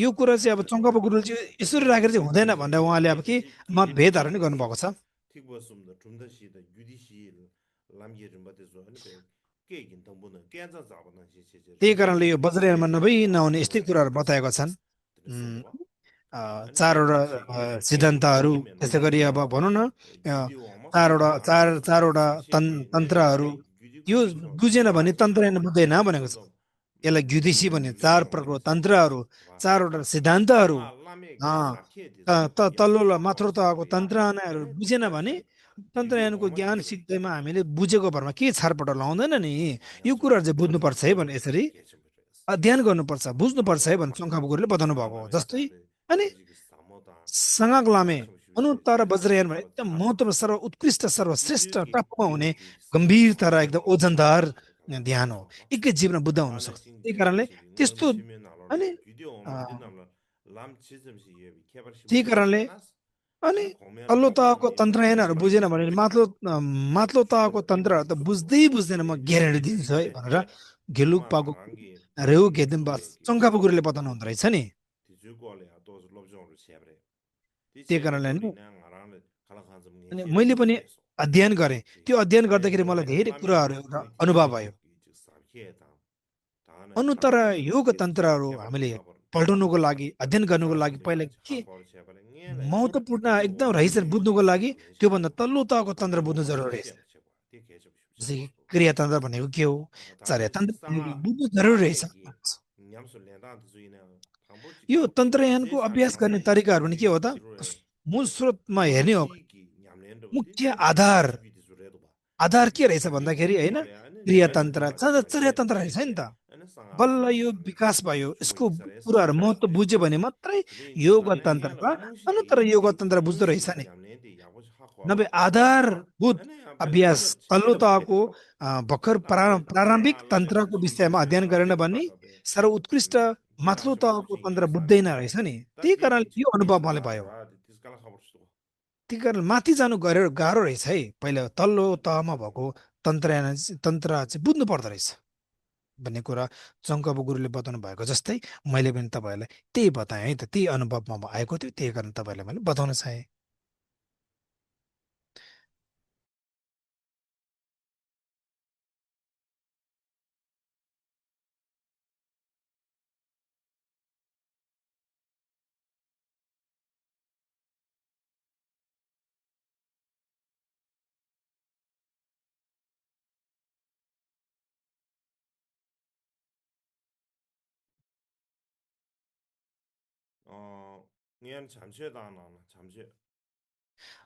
यो कुरा gyudishi चाहिँ अब चङ्गापा गुरुले चाहिँ यसरी राखेर चाहिँ हुँदैन भनेर उहाँले अब के मतभेदहरू नि गर्नुभएको छ। tikwa sumda chumda shi da gyudishi lamye rinpa de zo ane pe 给跟东不能，干这咋不能去त्यही实现कारणले यो这个वज्रयानमा नभई नहुने 좀 यस्तै कुराहरू 다是 बताएका छन्। सोध्नु उम्, भयो अनि चारवटा 겐진 체계 겐진 सिद्धान्तहरू, 체계 면은 त्यसै गरी अब भनौँ न 규디 오마 चारवटा चारवटा 사실게 तन्त्रहरू, 내려게 규디 यो 공부처 बुझेन भने तन्त्र 사실게 हेर्न बुझ्दैन भनेको छ। 좀더 यसलाई ग्युदिसी भने चार 규디 प्रकारको 오마는 사실게 तन्त्रहरू, 봐 चारवटा सिद्धान्तहरू, 라 라메게 अँ, 사케 되서 तल्लो 야부지 र 하고 माथिल्लो तहको 시작이야 तन्त्रहरू 아니 बुझेन भने 다시 규디 तन्त्रयानको 오마 ज्ञान 이게 सिक्दैमा हामीले बुझेको भरमा के छारपट लाउँदैन नि। यो 냠소 कुराहरू चाहिँ बुझ्नुपर्छ है भने 냠소 यसरी 개심부터였어 अध्ययन गर्नुपर्छ, बुझ्नुपर्छ है 아무도 भने शङ्का गुरुले बताउनु भएको हो। 마마메 जस्तै 사례 अनि 도지기 사모다 सँगक लामे 다시 अनुत्तर 쉬쉬쉬 वज्रयान भने 냠소 एकदम 자도 महत्त्व सर्व उत्कृष्ट सर्वश्रेष्ठ 규디기 टपमा हुने 규디 गम्भीरता र एकदम 사모도 ओजनदार 사실게 ध्यान हो। 갈라하고 एकै जीवनमा बुझ्दा 다음에 हुनसक्छ। 신 त्यही कारणले 규디시 त्यस्तो 너시면 अनि 알아라 규디 अ, 오마 어디 남라 람 치즈음시 예비 개발시 त्यही कारणले 무시나스 अनि अनि घुमेर तल्लो लामे तहको मेनु तन्त्रयानहरू बुझेन केपरिसी भने मुसिस माथिल्लो तहको तन्त्रहरू त बुझ्दै बुझ्दैन, म ग्यारेन्टी दिन्छु है भनेर घेलुक 아마 पाको 나랑기 रेउ घेदिम बस 디주고레기 चङ्कापु गुरुले बताउनु हुँदो रहेछ नि। 디주고레야 또 롭종으로 쉐브레 त्यही 디체베 कारणले नि 거리나 나랑 갈라칸 좀 अनि 겐시에 मैले पनि 디주에서 अध्ययन गरेँ। 디 त्यो अध्ययन गर्दाखेरि मलाई 렌조레 धेरै 라메 कुराहरू एउटा अनुभव भयो। 겐시에 기 사케다 다는 अनुत्तर 람치즈 योग 게 तन्त्रहरू 개발로 हामीले 가버 पल्टाउनुको लागि, अध्ययन गर्नुको लागि 사실게 पहिला के 하버 쉐브레 녜네 महत्त्वपूर्ण 규디 एकदम 오마 रहिछन् बुझ्नुको लागि त्योभन्दा 겐시에 तल्लो तहको तन्त्र 규디 बुझ्नु 오마 जरुरी रहेछ। 겐시에 쉐고 디 개접 जस्तै कि 쉐고 क्रियातन्त्र भनेको के हो, 다음에 चर्यातन्त्र भनेको के हो, 상하 बुझ्नु जरुरी रहेछ। 라메기 냠술 렌다한테 주인은 방법지기 यो तन्त्रयानको 제사기 अभ्यास गर्ने 망상 तरिकाहरू पनि के 규디 हो त, 주로에 मूल स्रोतमा हेर्ने हो भने 도지기 냠렌도 मुख्य 디디 आधार 규디 주로에도 봐 आधार के रहेछ 규디 भन्दाखेरि होइन, 주고래 아니 냠렌도 क्रियातन्त्र 디바시라 게 चर्यातन्त्र रहेछ नि 쉐쉐 त। 아니 상하 बल्ल यो 라메기 विकास भयो, यसको 수고기 살아서 कुराहरू महत्त्व बुझ्यो भने मात्रै 근데 योग 나랭이야는 तन्त्रका अनुत्तर 몽시기 योग तन्त्र बुझ्दो रहेछ 몽시기 नि। 냠렌데 야보지 하고 नभए 와봐 आधारभूत 아니 앞에 अभ्यास 벽을 तल्लो 제대로 तहको 못해도 भर्खर 라메 प्रारम्भिक 라메 तन्त्रको 주기 विषयमा अध्ययन 주세요 गरेन भने 제도가 더 सर्वोत्कृष्ट माथिल्लो 냠술 तहको 수지 तन्त्र बुझ्दैन 예사게 रहेछ नि। 다 त्यही कारणले 디디 यो अनुभव मलाई 디스칼라 भयो। 자 디스칼라 가볼 수도 त्यही कारण माथि जानु गाह्रो रहेछ है। पहिला तल्लो तहमा भएको तन्त्र चाहिँ बुझ्नु पर्दो रहेछ भन्ने कुरा चङ्कब गुरुले बताउनु भएको जस्तै मैले पनि तपाईँहरूलाई त्यही बताएँ है त। त्यही अनुभवमा आएको थियो, त्यही कारण तपाईँलाई मैले बताउन चाहेँ। 니한 잠시에다 하나 잠시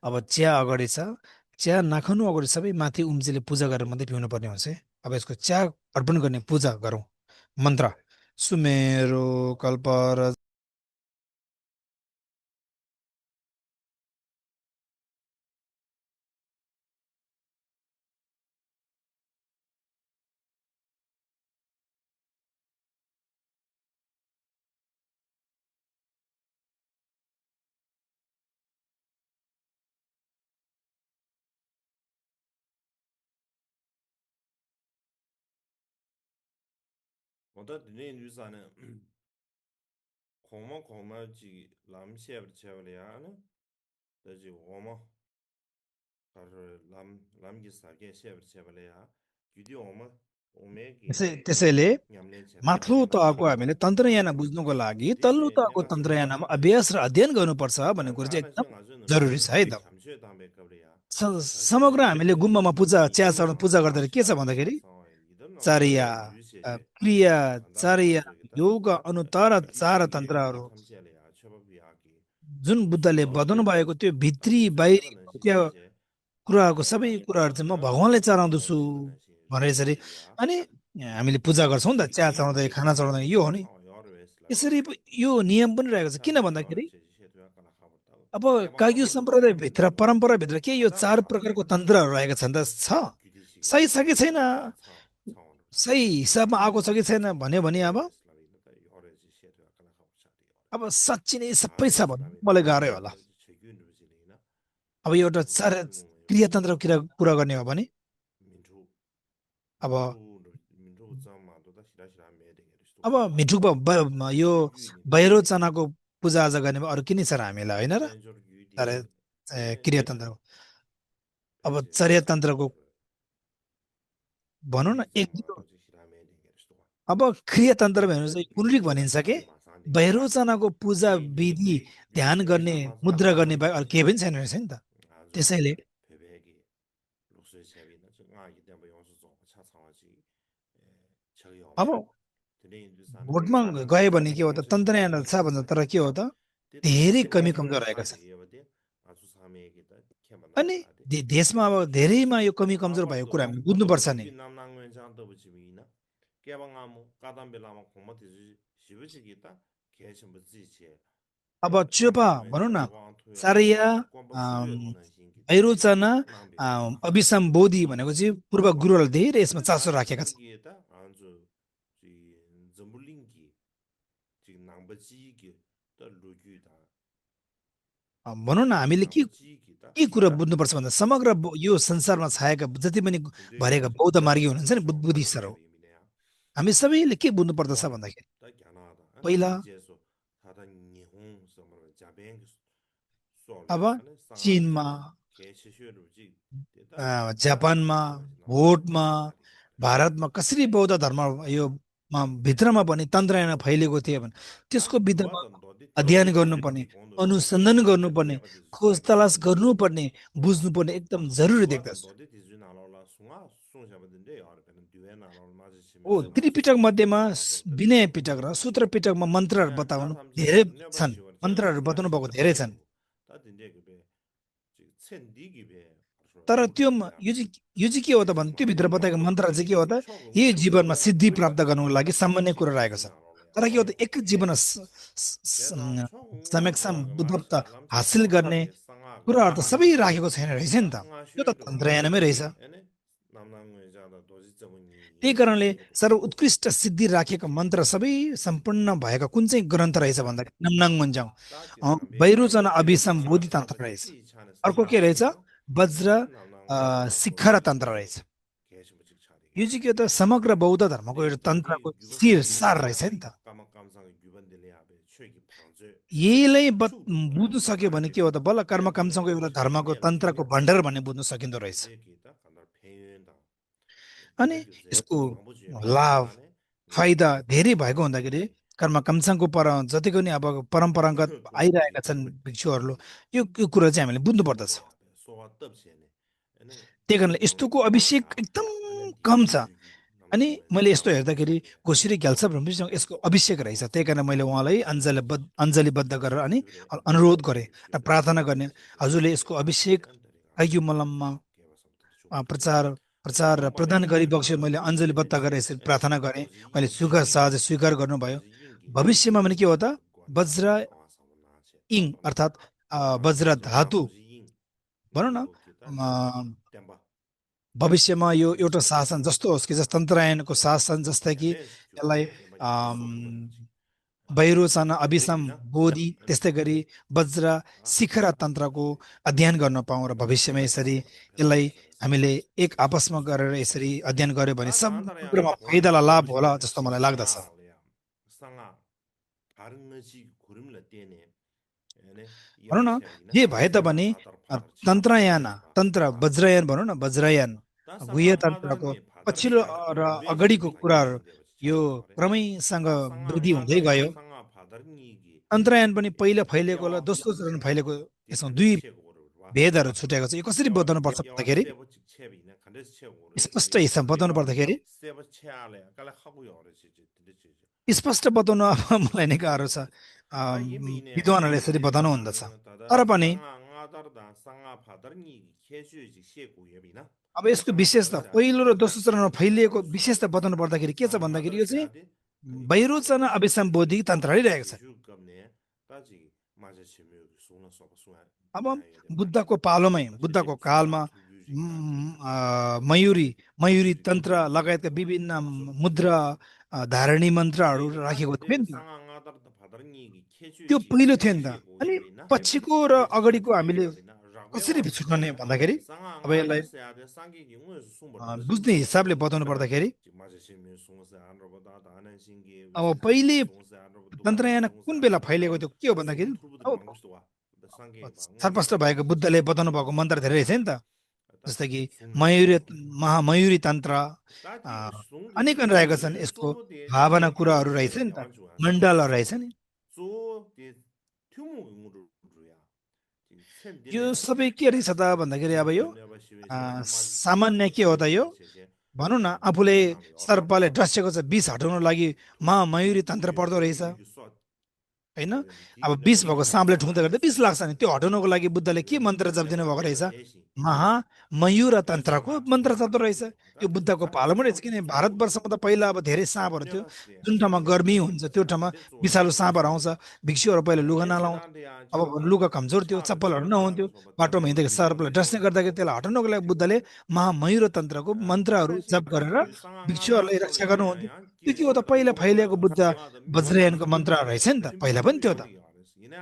अब चिया अगाडि छ, चिया नखानु अगाडि सबै माथि उम्जीले पूजा गरेर मात्रै पिउनु पर्ने हुन्छ है। अब यसको चिया अर्पण गर्ने पूजा गरौँ। मन्त्र सुमेरो कल्प 어떤 네 뉴스는 고마지 람시에 버쳐버려야는 더지 고마 가서 람기 사게 시에 버쳐버려야 규디 오마 오메기 त्यसैले 냠렌 माथिल्लो 제바시에 तहको 버치기 हामीले तन्त्रयाना बुझ्नुको लागि तल्लो 디세 तहको 내가 좀 तन्त्रयानामा 말하지 अभ्यास र अध्ययन गर्नुपर्छ भन्ने 난 कुरो चाहिँ 다른 एकदम 생각은 जरुरी छ है त। 잠시에 담배 가버려야 समग्र 잠시에 हामीले गुम्बामा पूजा चिया चढ 이들은 पूजा गर्दाखेरि के छ 아샤 भन्दाखेरि 아샤 이들은 चर्या 어려워 유시에 क्रिया 안다 चर्या 잠시겠다 योग अनुतर चार 디시기 तन्त्रहरू 탐시야래야 처법이야기 जुन बुद्धले बताउनु 디시고레 भएको त्यो भित्री 아니 बाहिरी 수제버는 त्यो 시시시 कुराहरूको सबै 아니 कुराहरू चाहिँ म 그러면 भगवान्लाई चढाउँदछु 냠내서는 시 भनेर यसरी 류시야 अनि हामीले पूजा गर्छौँ नि त, चिया चढाउँदै खाना चढाउँदै यो हो नि। 여러 वे스라고 यसरी यो नियम पनि रहेको छ। किन 다시 भन्दाखेरि 여러 제시해도 약간 아까부터 अब काग्यू 깨박하고 सम्प्रदायभित्र परम्पराभित्र के यो चार 안다나 प्रकारको तन्त्रहरू रहेका छन् त, छ 규디시기 सही छ कि छैन, 차원으로 सही हिसाबमा आएको छ कि छैन भन्यो भने अब 여러 슬라비는 여러 제시해도 약간 아까부터 अब साँच्ची नै सबै छ 다른 भन्नु 슬라비는 मलाई गाह्रै होला। 다른 최근 뉴질이나 अब एउटा चार क्रियातन्त्रको कुरा गर्ने हो भने 민주 अब 민주 자마도 다 시라시라 매대게를 수도 अब मिठुकमा यो 최균이네 बाहिरो चनाको पूजा आज गर्ने अरू के नै छ र हामीलाई, होइन र? 센저 तर 유디 에 क्रियातन्त्र अब 배제 चर्यातन्त्रको 사케 भनौँ न एक 지상화 दुई 도지 हिरामे देंगे रिश्तों अब क्रिया तन्त्र तो भनेर ये चाहिँ ये कुण्डलिक ये भनिन्छ के ये मासान देंगे भैरवचनाको पूजा ये ये विधि ये ये ध्यान ये गर्ने sama मुद्रा sama गर्ने sama बाहेक अरू केही जी पनि छैन रहेछ नि त 아주 त्यसैले 베베기 녹수의 채비는 저 아기 때문에 용수 좀 차상하지 저기 अब 없어 드네 인도산에 भोटमा 사람 गयो भने के हो त 사람 저 तन्त्रयान छ 사람이 भन्छ तर के हो 사기다 त 데데 धेरै कमी 세바히나 कमजोर रहेका छन् 사기 여버데 아주 사메기다 캐만나 अनि 사데 देशमा अब धेरैमा यो कमी कमजोर भएको कुरा 아바도 हामी 아바도 बुझ्नुपर्छ नि 비 남낭면 장도 부지미나 깨방아무 까담벨라마 공마티지 시부지기다 개심 부지체 अब च्योपा 남낭면 भनौँ न 장도 왕토야 सारिया ቋን바 수요 अम, 도는 신기다 भैरवचना 남비다 अभिसम बोधी भनेको चाहिँ पूर्व गुरुहरूले धेरै यसमा 근데 चासो 다시 राखेका छन् 신기에다 아주 이 점불링기 지금 낭버지기 더 루규다 भनौँ न हामीले 낭버지기다 के कुरा 다 बुझ्नुपर्छ भन्दा समग्र यो संसारमा छाएका जति पनि 근데 भरेका 요지 बौद्ध मार्गी हुनुहुन्छ नि 초 बुद्धिस्टहरू 미네야 हामी सबैले के बुझ्नुपर्दछ 와 भन्दाखेरि 다 야나다 아니 पहिला 시제소 다다 일본 somro 자뱅 अब 소리 아니 चिनमा 상하지 개시슈르지 대다 जापानमा 상하지 भोटमा 나마지 말이 말이야 भारतमा कसरी बौद्ध धर्म यो भित्रमा पनि तन्त्रयान फैलिएको थियो भने त्यसको 다 विषयमा 도와던 너디 अध्ययन 쩌고 गर्नुपर्ने 기본으로 अनुसन्धान गर्नुपर्ने 개개가 खोज 되지 तलास गर्नुपर्ने बुझ्नुपर्ने एकदम जरुरी 도와던 देख्दछु 너디 디주 나라라 숭아 숭샤버든데 여러분 뒤에 나라를 हो 맞으시면서 त्रिपिटक मध्येमा 상속들 विनय पिटक र सूत्र पिटकमा मन्त्रहरू 야 बताउनु 자삼지 धेरै छन् 녀버지워 मन्त्रहरू 쩌야 बताउनु भएको 시다 धेरै छन् 배우 다든데 그배 첸디기 배 तर त्यो 르르야 यो चाहिँ के हो त भने त्यो भित्र 마음은 बताएको 마음도 मन्त्र चाहिँ के हो त 초고 यही जीवनमा 초고 सिद्धि 우리가 प्राप्त गर्नको लागि सामान्य कुरा रहेको छ 지나로래 तर के हो त एक जीवनमा 대다 초고 समेक्षम 뭐라고 बुद्धत्व 말시다 남체 हासिल गर्ने 상하게 상하고 कुराहरू त सबै 상하게 राखेको छैन रहेछ नि त यो त 상하슈도 तन्त्रयानमै रहेछ एने 남남의 자다 도지점은 त्यही 이 कारणले 시기도 सर्वोत्कृष्ट सिद्धि राखेका मन्त्र सबै सम्पूर्ण भएका कुन चाहिँ ग्रन्थ रहेछ 다 भन्दाखेरि नमनाङ मुन्जाङ 따지 남배 वैरोचन 남배 अभिसम बोधि 차 तन्त्र 차버지 रहेछ 티 차네 अर्को के रहेछ 상하시도 वज्र 에네 남남의 자다 शिखर तन्त्र 도지점은 रहेछ 개심을 यो 직차리게 चाहिँ के हो त समग्र बौद्ध धर्मको 네 एउटा तन्त्रको 딘디 शिर 유버스 सार रहेछ 유버야 नि त 까막감상의 유반들레 앞에 최기 방제 यहीलाई 추도 बुझ्नु सक्यो भने के हो त बल्ल कर्म कामसँगको 뱀뱀 एउटा 지금 धर्मको 뱀뱀 तन्त्रको 뱀뱀 भण्डार भन्ने बुझ्नु सकिँदो रहेछ 근데 기타 간다 배운다 अनि 디베드세 यसको 방부지 लाभ 방부지만에 फाइदा 네 धेरै भएको हुँदाखेरि कर्म कामसँगको जति पनि अब परम्परागत आइरहेका 도지지 छन् भिक्षुहरू यो कुरा चाहिँ हामीले बुझ्नु पर्दछ 뭐야 소와 떡시네 에네 त्यही कारणले 남낭 यस्तोको अभिषेक 아 एकदम 에네 कम छ 디주기 अनि 남낭의 मैले यस्तो 자다 हेर्दाखेरि 도지게 घोषरी ग्याल्सा ब्रह्मसँग यसको अभिषेक रहेछ त्यही कारण मैले उहाँलाई अञ्जलीबद्ध गरेर अनि 주그래 अनुरोध गरेँ र 주그래 प्रार्थना गर्ने हजुरले यसको 지게 अभिषेक 엔더리가 अघि मलममा 개발서부터 주고 प्रचार प्रचार र 꽝바레 प्रदान गरिबक्स्यो मैले 꽝바레 अञ्जलीबद्ध गरेर 찌레레 यसरी 에네 प्रार्थना गरेँ 도지 मैले 잉기 सहज 잉기 स्वीकार गर्नुभयो 도지 잉기 भविष्यमा भने के हो त 관다 वज्र 강화사고 나체 इङ 따밤 अर्थात् वज्र 강화사고 धातु 도지 잉 भनौँ न 잉도 기타 땜바 भविष्यमा यो एउटा 도지 शासन जस्तो होस् कि जस्तो तन्त्रायनको शासन जस्तै कि 땜벤 यसलाई 주고 땜바 소도 अम, 버리지 वैरोचन अभिसम 보디나 बोधि 에네 त्यस्तै गरी वज्र 아 शिखर तन्त्रको अध्ययन गर्न पाऊँ र भविष्यमा यसरी 뱀바레서 यसलाई 뱀바레서 हामीले एक आपसमा गरेर यसरी अध्ययन गर्यो भने 다다다라야 समग्रमा फाइदालाई 고안바 लाभ होला 도지메 जस्तो मलाई लाग्दछ 상하올래야 상하 다른 것이 구름을 떼네 एने भनौँ यार न छ्याबिना जे भए सांगा तापनि फादर फादर छ्याबिना तन्त्रयान छ्याबिना तन्त्र वा वज्रयान भनौँ न वज्रयान 다 गुह्य 상하 तन्त्रको 파다르니 파다르 पछिल्लो 샤도 र 유베지 अगाडिको 기타 कुराहरू 개신되어 यो 차나오래 क्रमैसँग 다 상하 वृद्धि हुँदै 파다르 गयो 상하 पादर्नि기 तन्त्रयान पनि पहिला 에네 फैलिएको होला या와 दोस्रो चरण फैलिएको यसमा 디칸데 दुई 치고를 와 भेदहरू छुटेको छ यो कसरी 야와 बताउनु पर्छ 야와 भन्दाखेरि 세버 쳬비나 간데스 치고를 स्पष्ट 리 हिसाब बताउनु 리와 पर्दाखेरि 세버 쳬알래 깔라 하고요 그러지 되지 स्पष्ट बताउनु अब मलाई नै गाह्रो छ 다 이미네 विद्वानहरूले यसरी बताउनु हुँदछ तर 다다 पनि 상하 응아다르다 상하 파다르니 캐슈지 시에고예비나 अब यसको विशेषता पहिलो र दोस्रो चरणमा फैलिएको विशेषता बताउनु पर्दाखेरि के छ भन्दाखेरि यो चाहिँ वैरोचन अभिसम्बोधि तन्त्रले रहेको छ अब बुद्धको पालोमै बुद्धको कालमा मयुरी मयुरी तन्त्र लगायतका विभिन्न मुद्रा धारणी मन्त्रहरू राखेको थियो नि त त्यो पहिलो थियो नि त अनि पछिको र अगाडिको हामीले कसरी छुट्याउने भन्दाखेरि अब यसलाई बुझ्ने हिसाबले बताउनु पर्दाखेरि अब पहिले तन्त्रयान कुन बेला फैलिएको थियो के हो भन्दाखेरि अब छरपष्ट भएको बुद्धले बताउनु भएको मन्त्र धेरै रहेछ नि त जस्तै कि 숭지 मयूरी 숭지 महामयूरी तन्त्र अ, 다디 숭디 अनेकन रहेका छन् 숭지 यसको 소소데 भावना कुराहरू रहेछ 숭지에 नि त 야완주안데 मण्डल रहेछ नि 소데 튜무무루야 यो 셈디네 सबै के रहेछ त भन्दाखेरि अब यो 셈디네 바시베제 아마지 सामान्य के हो त यो 제제 भनौँ न आफूले 셈디네 여러 सर्पले डसेको छ विष हटाउन लागि महामयूरी तन्त्र 두두에 पर्दो रहेछ 두두에 유서 होइन 그런 अब 디비네 विष भएको 띵고르 साँपले ठुङ्दा गर्दा विष लाग्छ नि 상하레스 त्यो हटाउनको लागि बुद्धले के मन्त्र जप 그런데 दिनुभएको रहेछ 바데르 대신 महामयूर तन्त्रको 멸치마 मन्त्र जप 튜무무루 रहेछ यो 다디 बुद्धको पालोमा रहेछ 상하레스 किन 튜무무루 भारतवर्षमा त पहिला अब धेरै साँपहरू थियो 뇌가스야 जुन ठाउँमा गर्मी हुन्छ त्यो ठाउँमा 근데 विषालु 조아데 साँपहरू आउँछ भिक्षुहरू पहिला लुगा नलाउँथे 렌체나데야 अब 지금 लुगा कमजोर थियो 차를 चप्पलहरू 차를 नहुन्थ्यो 하면서 뭐 बाटोमा 대부분 हिँड्दाखेरि सर्पलाई डस्ने 김정일이죠 गर्दाखेरि त्यसलाई हटाउनको लागि बुद्धले महामयूर तन्त्रको मन्त्रहरू 다다시 जप गरेर 가지 상하나 भिक्षुहरूलाई रक्षा गर्नुहुन्थ्यो 솔레야야 त्यो के हो त 낑고르도 पहिला फैलिएको 낑고르야 बुद्ध 갑자기 वज्रयानको 명원나서 मन्त्र रहेछ नि त पहिला पनि 핀피르 थियो त 요리 알았어 이나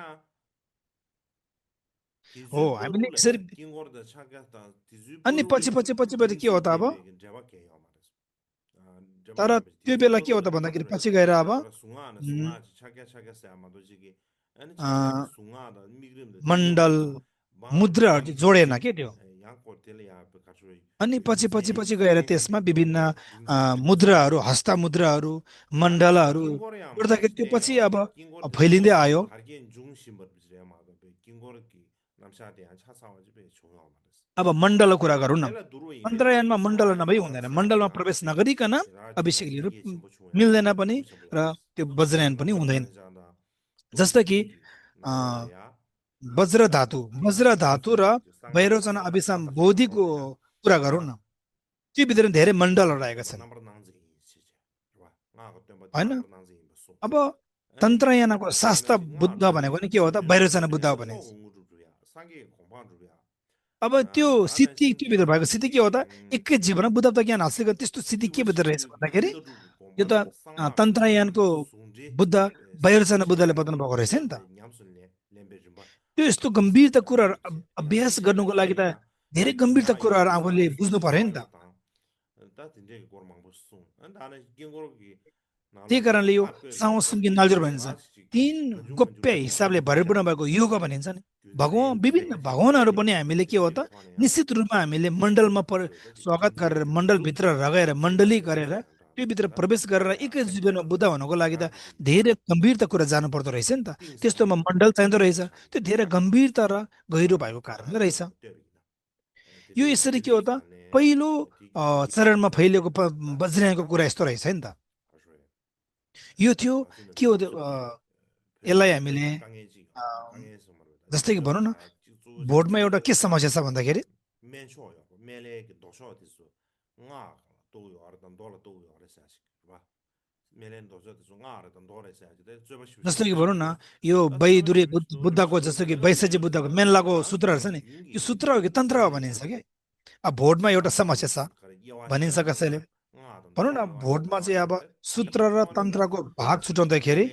हो 디즈 हामीले 버룰레 यसरी 낑고르다 차가다 디즈 अनि पछि 버룰레 पछि पछि पछि के हो त अब 딘신데베 제바케요 말았어 तर 제바케 त्यो 디즈 बेला के हो त 버룰레 भन्दाखेरि 버룰레 पछि गएर अब 그래 숭아나 उम्, 숭아 차게 차게세 아마도 지기 아니 차게기 अ, 숭아다 미그림데 मण्डल 디오르다 마 मुद्राहरू चाहिँ जोडेन 양코텔레 के त्यो 양코텔레 앞에 가서 अनि पछि पछि पछि गएर त्यसमा 세세게 विभिन्न 낑고르 딩신데베 मुद्राहरू हस्त मुद्राहरू 다디 मण्डलहरू 낑고르야 जोड्दाखेरि त्यो पछि 마시대요 अब 낑고르 फैलिँदै आयो 가르겐 중심을 비즈레 마도 낑고르기 남샤데 안 차사와지 베 조용 말았어 अब मण्डलको कुरा गरौँ न 텔라 두루 이메 मन्त्रयानमा मण्डल 상하나 नभई हुँदैन 나와라세 मण्डलमा 야 प्रवेश नगरिकन 지라티네 अभिषेक लिनु 디게 침보 중요야 मिल्दैन पनि 미셔보 र 알았어 त्यो वज्रयान पनि हुँदैन 남샤라네 자나 जस्तो 도시 कि 딘디 अ, 나로레야 वज्र धातु र वैरोचन 상하레스 अभिसम 아마다 बोधिको 나로레야 कुरा गरौँ न त्यो भित्र धेरै मण्डलहरू रहेका 뭐 छन् 남버 낭지 치제 와 나가 때뭐 होइन 남버 낭지 임소 अब 아니 तन्त्रयानको शास्त्र 나는 지금 बुद्ध 나도 भनेको नि के हो त 멜레 वैरोचन बुद्ध 멜레 हो भने 초공우루야 상계 공방루야 अब त्यो 나는 स्थिति त्यो भित्र भएको स्थिति के हो त 음 एकै जीवनमा बुद्धत्व ज्ञान हासिल गर्ने त्यस्तो स्थिति के 이거 भित्र रहेछ 신비 भन्दाखेरि 믿어주고 यो त 공방도 쌍마고 तन्त्रयानको 숭지 बुद्ध वैरोचन बुद्धले 세세게 बताउनु भएको रहेछ नि त 냠술래 렘베 좀봐 त्यो यस्तो गम्भीरता कुराहरू अभ्यास 냠시 गर्नुको लागि त 렘베야 धेरै गम्भीरता 숭아 कुराहरू 이거 आफूले बुझ्नु पर्यो नि त 숭아 다 진짜 고르망 보송 나는 낑고르기 त्यही 나로레 कारणले यो 앞에 साउ सुम्की 렘베 नाल्जुर भनिन्छ 마치 तीन गोप्य 근중근중 हिसाबले भरिपूर्ण भएको योग भनिन्छ नि भगवान 균세 विभिन्न 균세 भगवानहरू पनि 균세 हामीले के हो त 균세 निश्चित रूपमा हामीले मण्डलमा स्वागत गरेर मण्डलभित्र रगेर मण्डली गरेर त्यो भित्र प्रवेश गरेर एकै जीवनमा बुद्ध हुनको लागि त धेरै गम्भीरता कुरा जानु पर्दो रहेछ नि त त्यस्तोमा मण्डल चाहिँदो रहेछ त्यो धेरै गम्भीरता र गहिरो भएको कारणले रहेछ यो यसरी के हो त पहिलो चरणमा फैलिएको वज्रयानको कुरा यस्तो रहेछ नि त यो थियो के हो त्यो, यसलाई हामीले अ, जस्तै कि भनौँ न भोटमा एउटा के समस्या छ भन्दाखेरि जस्तो कि भनौँ न यो बैदुरे बुद्धको जस्तो कि वैशजी बुद्धको मेन्लाको सूत्रहरू छ नि यो सूत्र हो कि तन्त्र हो भनिन्छ कि अब भोटमा एउटा समस्या छ भनिन्छ कसैले भनौँ न भोटमा चाहिँ अब सूत्र र तन्त्रको भाग छुटाउँदाखेरि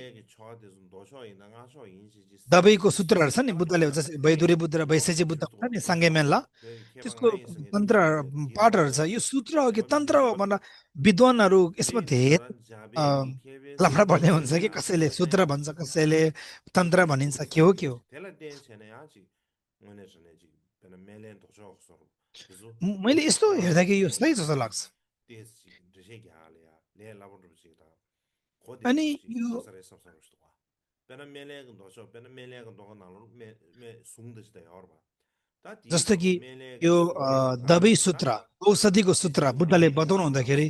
दबाईको सूत्रहरू छ नि बुद्धले जस्तै वैदुरी बुद्ध र वैशेषी बुद्ध छ नि साङ्गे मेन्ला त्यसको तन्त्र पाठहरू छ यो सूत्र हो कि तन्त्र हो भनेर विद्वानहरू यसमा धेरै अ, लफडा पर्ने हुन्छ कि कसैले सूत्र भन्छ कसैले तन्त्र भनिन्छ के हो मैले यस्तो हेर्दाखेरि यो सही जस्तो लाग्छ अनि यो जस्तो कि यो दबै सूत्र औषधिको सूत्र बुद्धले बताउनु हुँदाखेरि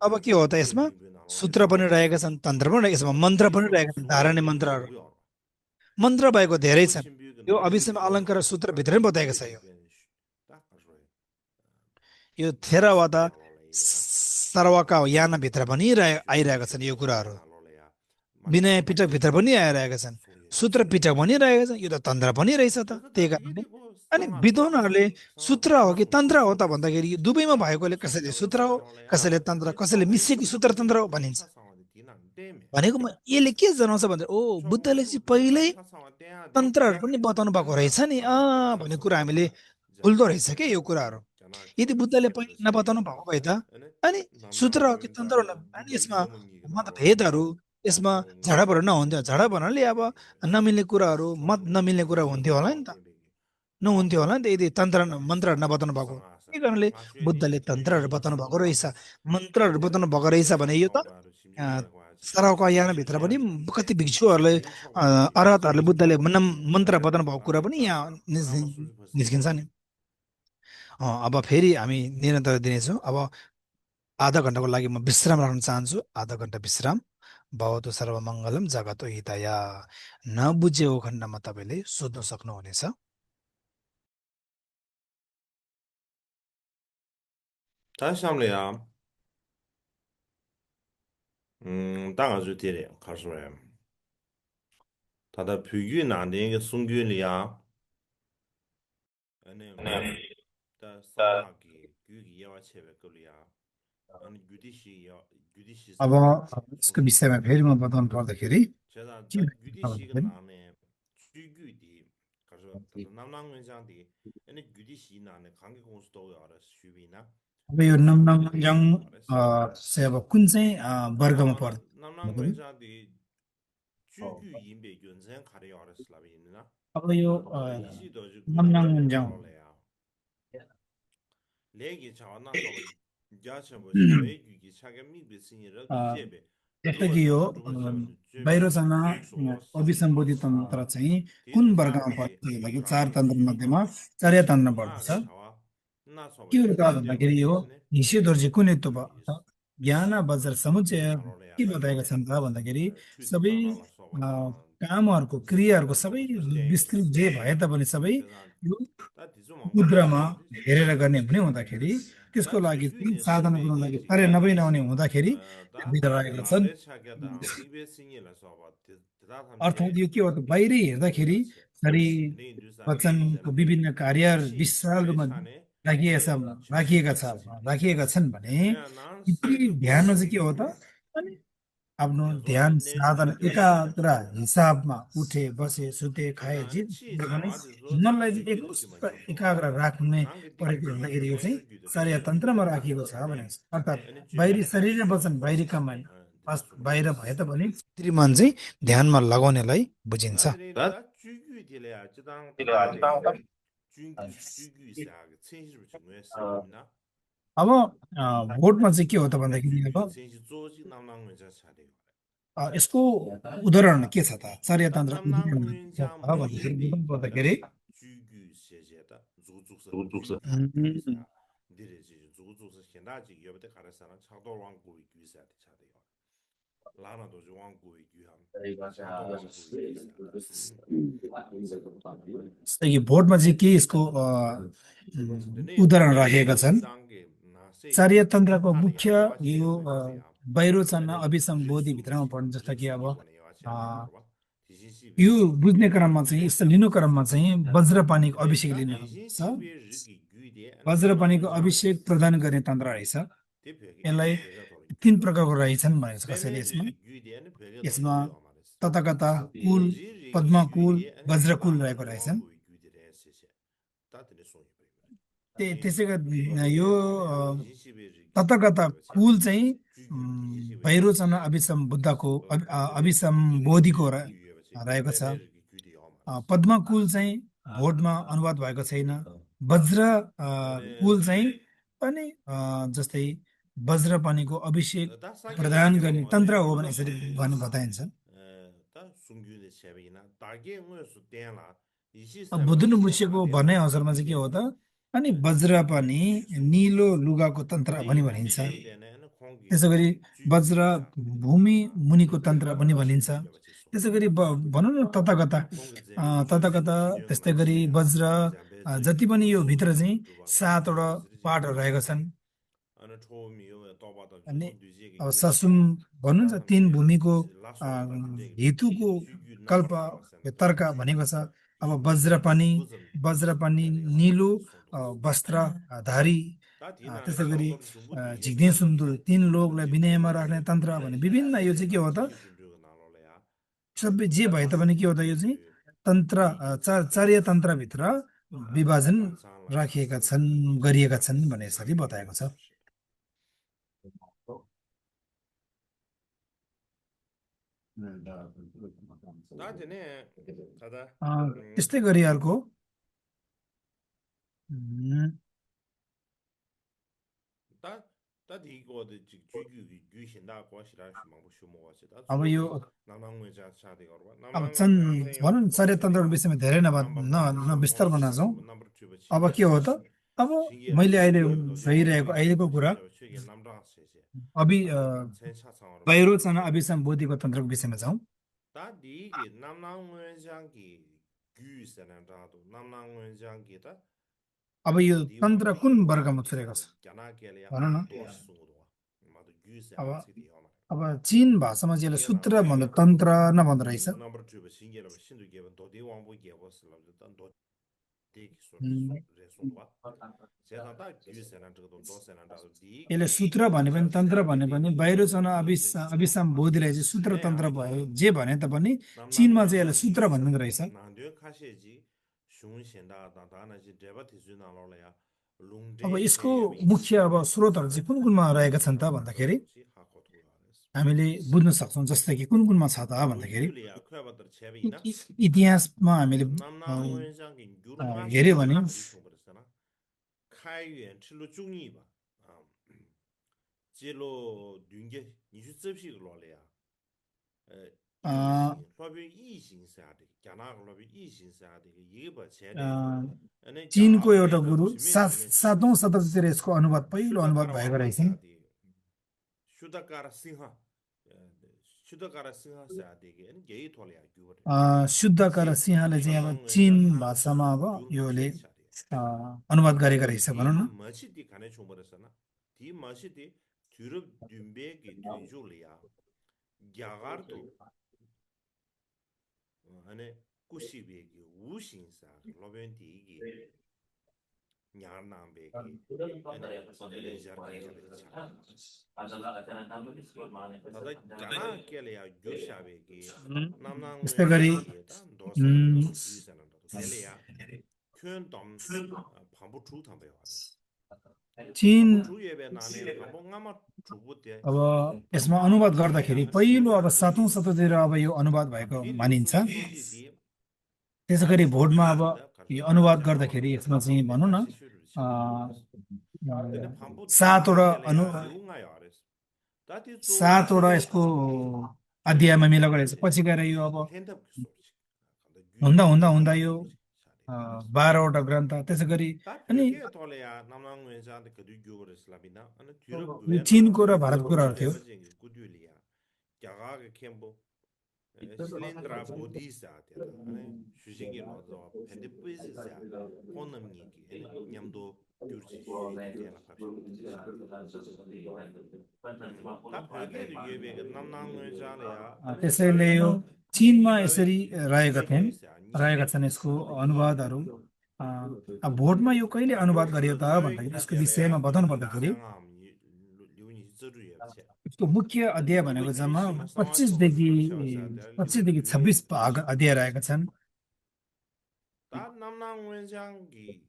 अब के हो त यसमा सूत्र पनि रहेका छन् तन्त्र पनि रहेका छन् यसमा मन्त्र पनि रहेका छन् धारणा मन्त्रहरू मन्त्र भएको धेरै छन् यो अभिषेक अलङ्कार सूत्रभित्र पनि बताएको छ यो थेरावादा सर्वका यानाभित्र पनि आइरहेका छन् यो कुराहरू विनय पिटकभित्र पनि आइरहेका छन् सूत्र पिटक पनि रहेका छन् यो त तन्त्र पनि रहेछ त त्यही कारणले अनि विद्वानहरूले सूत्र हो कि तन्त्र हो त भन्दाखेरि यो दुवैमा भएकोले कसैले सूत्र हो कसैले तन्त्र कसैले मिसिएको सूत्र तन्त्र हो भनिन्छ भनेको यसले के जनाउँछ भन्दा ओ बुद्धले चाहिँ पहिल्यै तन्त्रहरू पनि बताउनु भएको रहेछ नि भन्ने कुरा हामीले भुल्दो रहेछ क्या यो कुराहरू यदि बुद्धले पहिले नबताउनु भएको भए त अनि सूत्र हो कि तन्त्र हो अनि यसमा मतभेदहरू यसमा झडपहरू नहुन्थ्यो झडप भन्नाले अब नमिल्ने कुराहरू मत नमिल्ने कुरा हुन्थ्यो होला नि त नहुन्थ्यो होला नि त यदि तन्त्र मन्त्रहरू नबताउनु भएको के कारणले बुद्धले तन्त्रहरू बताउनु भएको रहेछ मन्त्रहरू बताउनु भएको रहेछ भने यो त सरावको यानभित्र पनि कति भिक्षुहरूले अरहतहरूले बुद्धले मन्त्र बताउनु भएको कुरा पनि यहाँ निस्किन्छ नि अब फेरि हामी निरन्तर दिनेछौँ अब आधा घन्टाको लागि म विश्राम राख्न चाहन्छु आधा घन्टा विश्राम भवतु सर्वमङ्गलम जगतो हितया नबुझेको खण्डमा तपाईँले सोध्न सक्नुहुनेछ 咱想了呀，当然就这里，看出来， 다다 büyüğün 송균이야. 아니 다 상하기 규기 야와 체베걸이야. 아니 규디시 अब यसको विषयमा फेरि म बताउनु पर्दाखेरि 제가 के 다 भन्छ 규디시가 भन्दाखेरि 나네. 규규디 가서 남남wen장디 아니 규디시 나네 관계 공수도 알아 수비나. अब यो नमनङजङ चाहिँ अब कुन चाहिँ वर्गमा पर्छ भन्दाखेरि 남남wen장디 규규 인베 연생 가려 알았을라비나. अब यो 이시도 그거는 नमनङजङ 나로래야. 레기 자원나서 야채 뭐 샤베기 차게미 비스니라 규제베 जस्तो कि यो 루어상 루어상 제베 बाहिरजना 족소로서 अभिसम्बोधित तन्त्र 아 चाहिँ कुन वर्गमा पर्छ 디드자게 भन्दाखेरि चार 가게 तन्त्र मध्येमा 규디디나 चार्य तन्त्र पर्दछ 나게 차와 나서 के हो त 디드제 भन्दाखेरि यो 버리스네 निषेधहरू कुन हेतु 디디스 ज्ञान वज्र समुच्चय के 나로래야다 बताएका छन् त भन्दाखेरि 튜디 सबै 나라라 अ, 써봐다 कामहरूको क्रियाहरूको सबै 나도 그때 विस्तृत जे भए तापनि सबै 제가 यो 다 디좀 안 मुद्रामा 가르치는데 हेरेर गर्ने हुने हुँदाखेरि त्यसको 다 लागि चाहिँ 튜규네 साधन 선배 गर्नको लागि कार्य 얘기가 नभइनहुने हुँदाखेरि 다 बिदा रहेका छन् 라레 차게다 미베 싱이라서 봐 대다 अर्थात् 삼제 यो के हो त बाहिरै हेर्दाखेरि 디드스 शरीर 네 인도사게 वचनको 디드자네 विभिन्न कार्य 디시 विशाल 뇌 रूपमा 차네 राखिएका छ 제 राखिएका 주시가 छ 시집디 राखिएका छन् भने 야 난 ती 세계 ध्यानमा चाहिँ 보고리 के हो त 규디 अनि आफ्नो ध्यान 여소 내 साधन 주디야 एकाग्र हिसाबमा उठे बसे सुते खाए जे 나 치 गरे पनि 자와지 저 मनलाई चाहिँ 주규디 एकमुष्ट 지만 줘도 एकाग्र राख्ने 난게 परेको 띵디 हुँदाखेरि यो चाहिँ 균열 규디 कार्य 균열 तन्त्रमा 규디 राखिएको छ भने 나서네 अर्थात् 아니 बाहिरी 주규디 शरीर र वचन 주규디 बाहिरी कमाइ 디다 बाहिर 소리스 भए तापनि भित्री मन चाहिँ ध्यानमा लगाउनेलाई बुझिन्छ 나들이 다 주규디래야 지당 다다데 주규사 천시부 중요했어 있나 अब भोटमा चाहिँ के हो त 다 भन्दाखेरि अब 주규 천시 조직 남남은 자 차례 यसको उदाहरण के छ त 다 चार्यतन्त्र उदाहरण के छ 남남은장 भन्दाखेरि 무유비 बुझ्नु 다 पर्दाखेरि 주규 세제다 조족서 주규사 디레지 조족서 현다지 여부터 가르사는 차도 왕고 규사 차대요 라나도 왕고 규함 차도 왕고 규사 जस्तै कि भोटमा चाहिँ के यसको उदाहरण राखेका छन् चार्यतन्त्रको मुख्य यो वैरोचन अभिसम्बोधि भित्रमा पर्ने जस्तो कि अब अ, यो बुझ्ने क्रममा चाहिँ यस्तो लिनु क्रममा चाहिँ वज्रपानीको अभिषेक लिनुपर्छ वज्रपानीको अभिषेक प्रदान गर्ने तन्त्र रहेछ यसलाई तीन प्रकारको रहेछन् भनेको छ कसैले यसमा यसमा तथाकथा कुल पद्मकुल वज्रकुल रहेको रहेछन् त्यसै गरी यो तथाकथा कुल चाहिँ भैरोचना अभिसम बुद्धको अभिसम्बोधिको रहेको छ पद्मकुल चाहिँ भोटमा अनुवाद भएको छैन वज्र कुल चाहिँ पनि जस्तै वज्रपानीको अभिषेक प्रदान गर्ने तन्त्र हो भने यसरी भन्नु बताइन्छ अब बुद्धले मुसेको भनाइ अवसरमा चाहिँ के हो त अनि वज्रपानी निलो लुगाको तन्त्र पनि भनिन्छ त्यसै गरी वज्र भूमि मुनिको तन्त्र पनि भनिन्छ त्यसै गरी भनौँ न तथाकथा तथाकथा त्यस्तै गरी वज्र जति पनि यो भित्र चाहिँ सातवटा पाठहरू रहेका छन् अनि अब ससुम भन्नुहुन्छ तीन भूमिको हेतुको कल्प तर्क भनेको छ अब वज्रपानी निलो वस्त्रधारी त्यसै गरी झिक्ने सुन्दुर तीन लोकलाई विनयमा राख्ने तन्त्र भने विभिन्न यो चाहिँ के हो त सबै जे भए तापनि के हो त यो चाहिँ तन्त्र चार्य तन्त्रभित्र विभाजन राखिएका छन् गरिएका छन् भने यसरी बताएको छ त्यस्तै गरी अर्को 但第一个的这举行大关系来说嘛，不修么个，但 अब 做 यो 南文家下的个吧，अब 南 छन् 文家有 भनौँ न 老 षड्यन्त्रको 多的呀 विषयमा धेरै number one विस्तार गर्न जाउँ number two 吧，अब के हो त अब मैले अहिले भइरहेको अहिलेको कुरा 去给 number 谢谢，अभि 才下场了吧？बाहिरोचना अभिसम बोधीको तन्त्रको विषयमा जाउँ 但第一个南文讲给举是那啥的，南文讲给他 अब यो 土地王 तन्त्र 不 कुन 给，वर्गमा 他 छुटेको 的 छ 加拿大了呀，भन न 多数多，妈的举是 अब 俺这地方嘛。अब चीन भाषामा चाहिँ यसलाई सूत्र भन्दा तन्त्र नभन्दो रहेछ number two 吧，新建了吧，新都给吧，土地王不给我是了，就当多地说उम्, 人说的吧。现在大举是那这个多是那啥的，第一 यसले 个 सूत्र भने पनि तन्त्र भने पनि बाहिरोचना अभिसम बोधीलाई चाहिँ सूत्र 那 तन्त्र 样 भयो जे भने तापनि 南 चीनमा 文 चाहिँ यसलाई 讲 सूत्र 举 भन्नुहुँदो रहेछ 南边看些机，熊现在当然是这把提出那了呀，龙 अब 这 यसको 前也没 मुख्य अब स्रोतहरू चाहिँ कुन कुनमा रहेका छन् त भन्दाखेरि 东西还好多呀。 हामीले बुझ्न सक्छौँ जस्तै कि कुन कुनमा छ त 古 भन्दाखेरि 句里啊，快把的前面呢，इतिहासमा हामीले 南文讲给举了嘛， हेऱ्यो 是 भने 不是不是呢？开源吃了中医吧，啊，接了люд게你去这批个老了呀，异 अ, 性，那边异性啥的，加拿大那边异性啥的，一个把钱 अ, 的，那加 चिनको 拿 एउटा 大 गुरु 前面前面去， सातौँ शताब्दीतिर यसको अनुवाद पहिलो 徐达 अनुवाद 嘎 भएको 瓦布 रहेछन् 啥的，徐达嘎拉新哈，徐达嘎拉新哈啥的，也一套了呀，举不的， शुद्धका र 接 सिंहले 南 चाहिँ अब 南文 चिन 讲给 भाषामा अब 举 योले 偏啥的。 अनुवाद गरेको रहेछ 第 भनौँ न 没去的看来全部都是那，第没去的除了准备给退休了呀，亚尔多，那古西边的无形啥的，那边第一个亚南边的，那家给家里吃的，他在加拿大了呀，就下边的，南南 त्यस्तै 文 गरी 讲给，但多少那 उम्, 个举啥那的，给了呀，全当跑不出他们话的，跑 चिन 不出也别难的，跑不俺们出不的。 अब यसमा अनुवाद गर्दाखेरि पहिलो अब सातौँ शताब्दीतिर अब यो अनुवाद 啊， भएको 第六 मानिन्छ 宋兄弟的， त्यसै 俺 गरी 出 भोटमा 去 अब 的，可 यो 是 अनुवाद 讲好 गर्दाखेरि 了， यसमा 俺 चाहिँ 们 भनौँ 看 न 些学的 अ, 钱多的是，但是跑不出的 सातवटा 给了呀，有俺要的是，但是做 सातवटा यसको अध्यायमा मिला गरेको छ पछि गएर यो अब 天天不说的，看到举 हुँदा 啥 हुँदा 的， हुँदा 啥 यो 的，啥的。 12वटा ग्रन्थ त्यसै गरी 但 अनि 别个到了呀，咱们文章的搿段举的是那边呢，俺除了古 यो 元呐， चिनको र भारतको 古 कुराहरू 代 थियो 不这个古代里呀，加个看不，西林格拉波迪啥的的，俺学习个老早，偏的不是啥，可能年纪，俺年多就是学的看了拍片的啥的，他别个的越别个咱文章了呀，俺 त्यसैले यो चिनमा 稍微 यसरी रहेका 越 थिइन् 越啥，你是 रहेका 的， छन् यसको अनुवादहरू अ, अब भोटमा यो कहिले अनुवाद गरियो त 稍微 भन्दाखेरि 越 यसको 点了 विषयमा 呀， बताउनु 你 पर्दाखेरि 想啊，你留你走路也不起。 यसको मुख्य अध्याय 因为 भनेको 举 जम्मा 起嘛，上完课是 25देखि 不晓啥的，留 25देखि 留 26 留起 अध्याय रहेका छन् 但咱文章给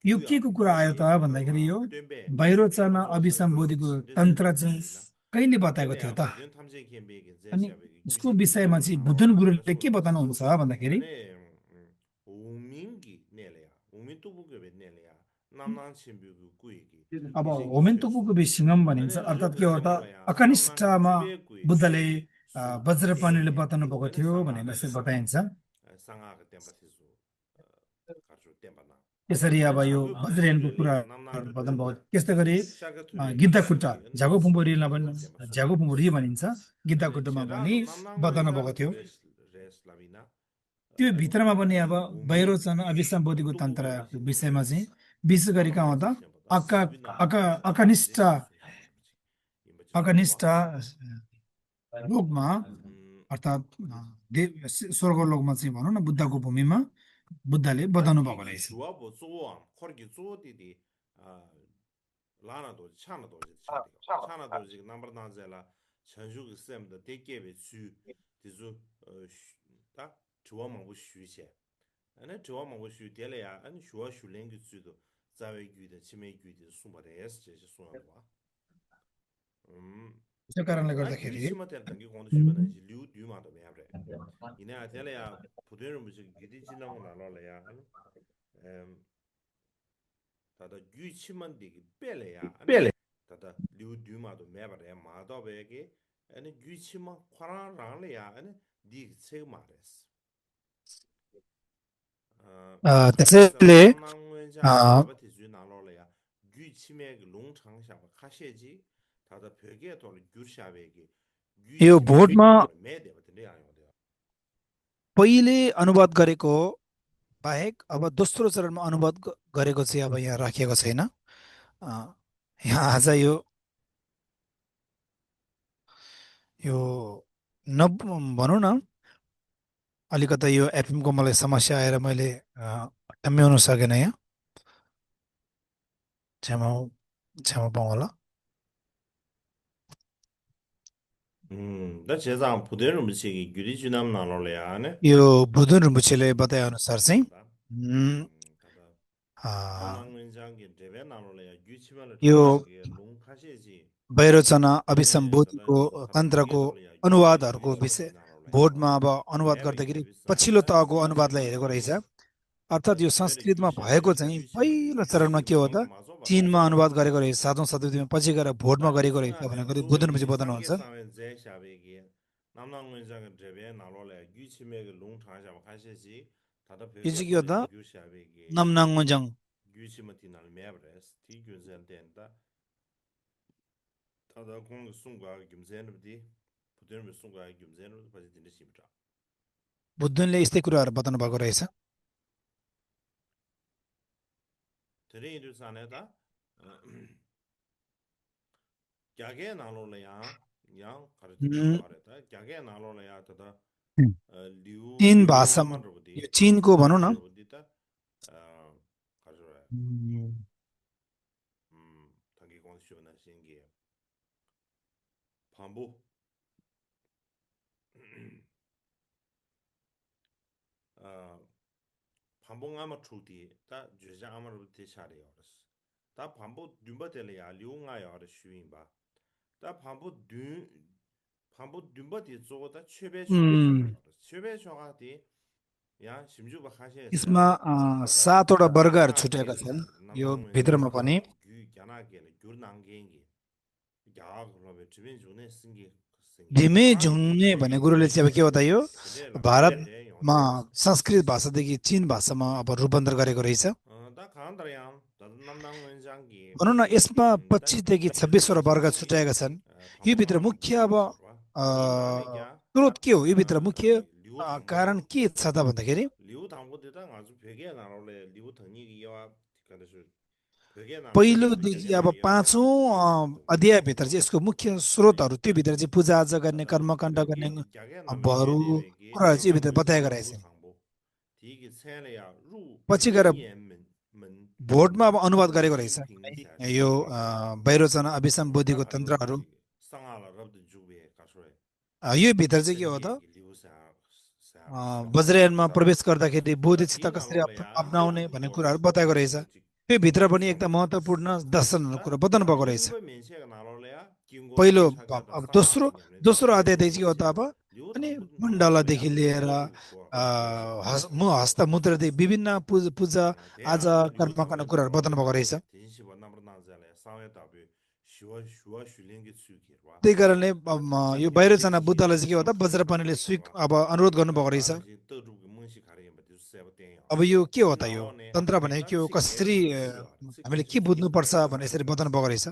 यो 举 के 啊， को कुरा आयो 给 त 啊 भन्दाखेरि यो 对呗， बाहिरोचना 做生 अभिसम 意 बोधीको 的这 तन्त्र 个 चाहिँ 对了， कहिले 给 बताएको 了 थियो 呀， त 不然他们这看别个在 अनि 下边举 यसको 起给 विषयमा 了 चाहिँ 嘛， भुटन 这个 गुरुङले 说 के 的， बताउनुहुन्छ भन्दाखेरि 那无名给那了呀，无名都不给别那了呀，咱前边个贵给， अब 你这个 होमेन 确实， टुपुको सिंगम भनिन्छ 那这 अर्थात् 个 के हो 什 त 么了呀，咱 अकनिष्ठमा 这边贵 बुद्धले 去说 वज्रपाणिले 骗。 बताउनु भएको 那 थियो 上 भने 岸的 यसरी 时候， बताइन्छ 上岸的电把提出，卡住电把那， यसरी अब 那 यो 上个古数 वज्रयानको 据里 कुरा 呀，咱个 बताउनु 对 भयो 的， त्यस्तै गरी 下个图片古数 गिद्धाखुट्टा 据，那 झागो 是 पुम्बोरीलाई 上 पनि 个电把说的， झागो पुम्बोरी भनिन्छ 那 गिद्धाखुट्टामा 其他 पनि 的咱 बताउनु 文 भएको 章 थियो 人是那边呢， त्यो भित्रमा पनि अब 无名 बाहिरोचन अभिसम्बोधिको 都不给 तन्त्रको 信不 विषयमा 的， चाहिँ विशेष गरी 俺 कहाँ 们 हो 这 त 想不到， अका 死于那， अका 俺这 अकनिष्ठ 是说啥的不起，你们这说的话， अकनिष्ठ लोकमा 嗯。 अर्थात् स्वर्ग लोकमा चाहिँ भनौँ न बुद्धको भूमिमा बुद्धले बताउनु भएको 第一 रहेछ 主要不做啊，或者做的拉那多抢那多就抢的，抢那多这个 number 当在了，成熟个 sem 的得给为去，就是他主要忙不虚些，那主要忙不虚点了呀，你需要修两个最多，在为举的前面举的送不的也是这些送的话，त्यो कारणले 那举 गर्दाखेरि 起码得等个光头去不能是溜溜嘛都没不的，你那点了呀，普通人不是举的尽量拿了呀，他的举起嘛的别了呀。 다다 리우 듀마도 매버래 마도베게 아니 규치마 kwaran랑래야 아니 니 세고 말했어 그래서 त्यसैले 남낭wen장기 अ, 레바티주 나로래야 규치메 롱창샤바 카셰지 다다 벽에 돌 규샤베게 यो 규치메 भोटमा 매대버들 아니오요 पहिले अनुवाद गरेको बाहेक अब दोस्रो चरणमा अनुवाद गरेको चाहिँ अब यहाँ राखिएको छैन। यहाँ आज यो न भनौँ न अलिकता यो एफएमको मलाई समस्या आएर मैले टम्ब्याउन सकेन यहाँ। क्षमा क्षमा पाऊँ होला। 나 제상 부대를 무시기 규리주남 나로래야 하네 यो बुधुन रुम्बुछेले बताए अनुसार चाहिँ 다다 उम्, 다다 अ, 남낭wen장기 레베 나로래야 규치메를 यो 통하게 롱카셰지 वैरोचना 네 다다 अभिसम्बोधिको 다다 벽에 तन्त्रको 돌이야 अनुवादहरूको विषय 규치메 나로래야 भोटमा अब अनुवाद गर्दाखेरि 매베기 पछिल्लो 비싸다 तहको अनुवादलाई हेरेको रहेछ। 상하샤바레스 अर्थात् यो 베리 संस्कृतमा भएको 규샤베 चाहिँ 규치메기 पहिलो चरणमा के 규치메 हो 롱기 त 마조바레스 चिनमा अनुवाद गरेको रहेछ 7औं शताब्दीमा, पछि गएर भोटमा 다디 गरेको रहेछ 중앙게 भनेको बुधुन पछि 조기 बताउनुहुन्छ। 상계 상에 제샤베기 남낭wen장기 레베 나로래야 규치메기 롱창샤바 카셰지 다다 यो 벽에 चाहिँ के हो 돌이야 त 규샤베기 नमनाङमजङ 규치메티날 매브레스 디균센텐다 다다 공 순과 김센르디 부드르미 순과 김센르디 바지 딘시브라 बुद्धनले यस्तै कुराहरू बताउनु भएको रहेछ। 드레 이르사네다 갸게 나로래야 양 가르치 उम्, 주바레다 갸게 나로래야 다다 리우 चिन 리우 भाषा यो 아마르부디 चिनको भनौँ न 아마르부디다 가르래 उम्, 당기 공시오나 신기 반부 아 반복 아마 tru디 다 주자 아마르부디 샤리오스 다 반복 듄바텔이야 리웅아야 슈인바 다 반복 듄바디 쪼다 최배 쇼가 उम्, 샤리오스 최배 쇼가디 야 심주바 하셰세 यसमा 다다 7वटा वर्गहरू छुटेका 갸나게레 छन् यो भित्रमा 남낭wen장기 पनि। 규 갸나게레 규르낭겐기 야 그러면 주변 중에 쓴게 쓴게 धिमे 코란이 झुङ्ने भन्ने 슈슈기 गुरुले चाहिँ अब के हो त यो 드레라 메베데 भारतमा 요데스 संस्कृत भाषादेखि चिन भाषामा अब रूपान्तर गरेको रहेछ। 다 가한다야 다들 남낭wen장기 भनौँ न यसमा 다 25 देखि 벽에 26 वटा 돌아서 वर्ग 송기 छुट्याएका छन्। यो भित्र 반복하면 मुख्य अब 무조건 अ, 이 말이야 स्रोत 다 के हो, यो भित्र मुख्य 리우 कारण 당보도 के छ त भन्दाखेरि 리우 당보대다 아주 벽에 나올래 리우 덩이기와 그래서 벽에 나올래 पहिलोदेखि 벽에 अब 나야 पाँचौँ अध्यायभित्र चाहिँ यसको मुख्य स्रोतहरू त्यो भित्र चाहिँ पूजाआजा गर्ने, 다다 कर्मकाण्ड गर्ने 벽에 벽에 나면 अबहरू 매대베기 कुराहरू चाहिँ यो भित्र बताएका 남낭wen장기 리우 रहेछन्। 당보 디기 세례야 루 पछि गएर 룬옌문 भोटमा अब अनुवाद गरेको रहेछ 룬옌 빙디샤 यो 샤바라레 वैरोचना 다 अभिसम्बोधिको 가지고 तन्त्रहरू। 다시 상하라 럽드 주베 가서래 यो भित्र चाहिँ के हो त 던기에기 리우사 샤샤바레 वज्रयानमा प्रवेश गर्दाखेरि बोधिचित्त 다디 कसरी 나로래야 अप्नाउने भन्ने कुराहरू 요레스 बताएको रहेछ। 요지 त्यो भित्र पनि एकदम 송기 महत्त्वपूर्ण दर्शनहरू 다 कुरा बताउनु भएको रहेछ। 리우바 men세가 나로래야 पहिलो 긴고도 차게다 अब दोस्रो 상하라 냠네 दोस्रो 디기 अध्यायदेखि चाहिँ के हो त अब 리우 अनि 당부도 मण्डलादेखि 나로래야 लिएर 리우도 고아시바 हस्तमुद्रादेखि विभिन्न पूजा आज 대야 리우 कर्मकाण्ड 당부도 कुराहरू बताउनु भएको रहेछ। 대신시바 남으로 나자래 상회 답이 슈와 슈링게 수기와 त्यही कारणले यो 다디 बाहिरजना 벽에 बुद्धलाई चाहिँ के हो त 슈슈 वज्रपाणिले 수기와 अब अनुरोध गर्नुभएको रहेछ। 다지 떠루고 문시 가리게 맞을 세버 땡요 अब यो के हो त यो 나오네 तन्त्र भनेको के हो, 다 कसरी 식게 수기와 हामीले 식게 के बुझ्नुपर्छ 수기와 भने यसरी 사이버 बताउनु भएको रहेछ।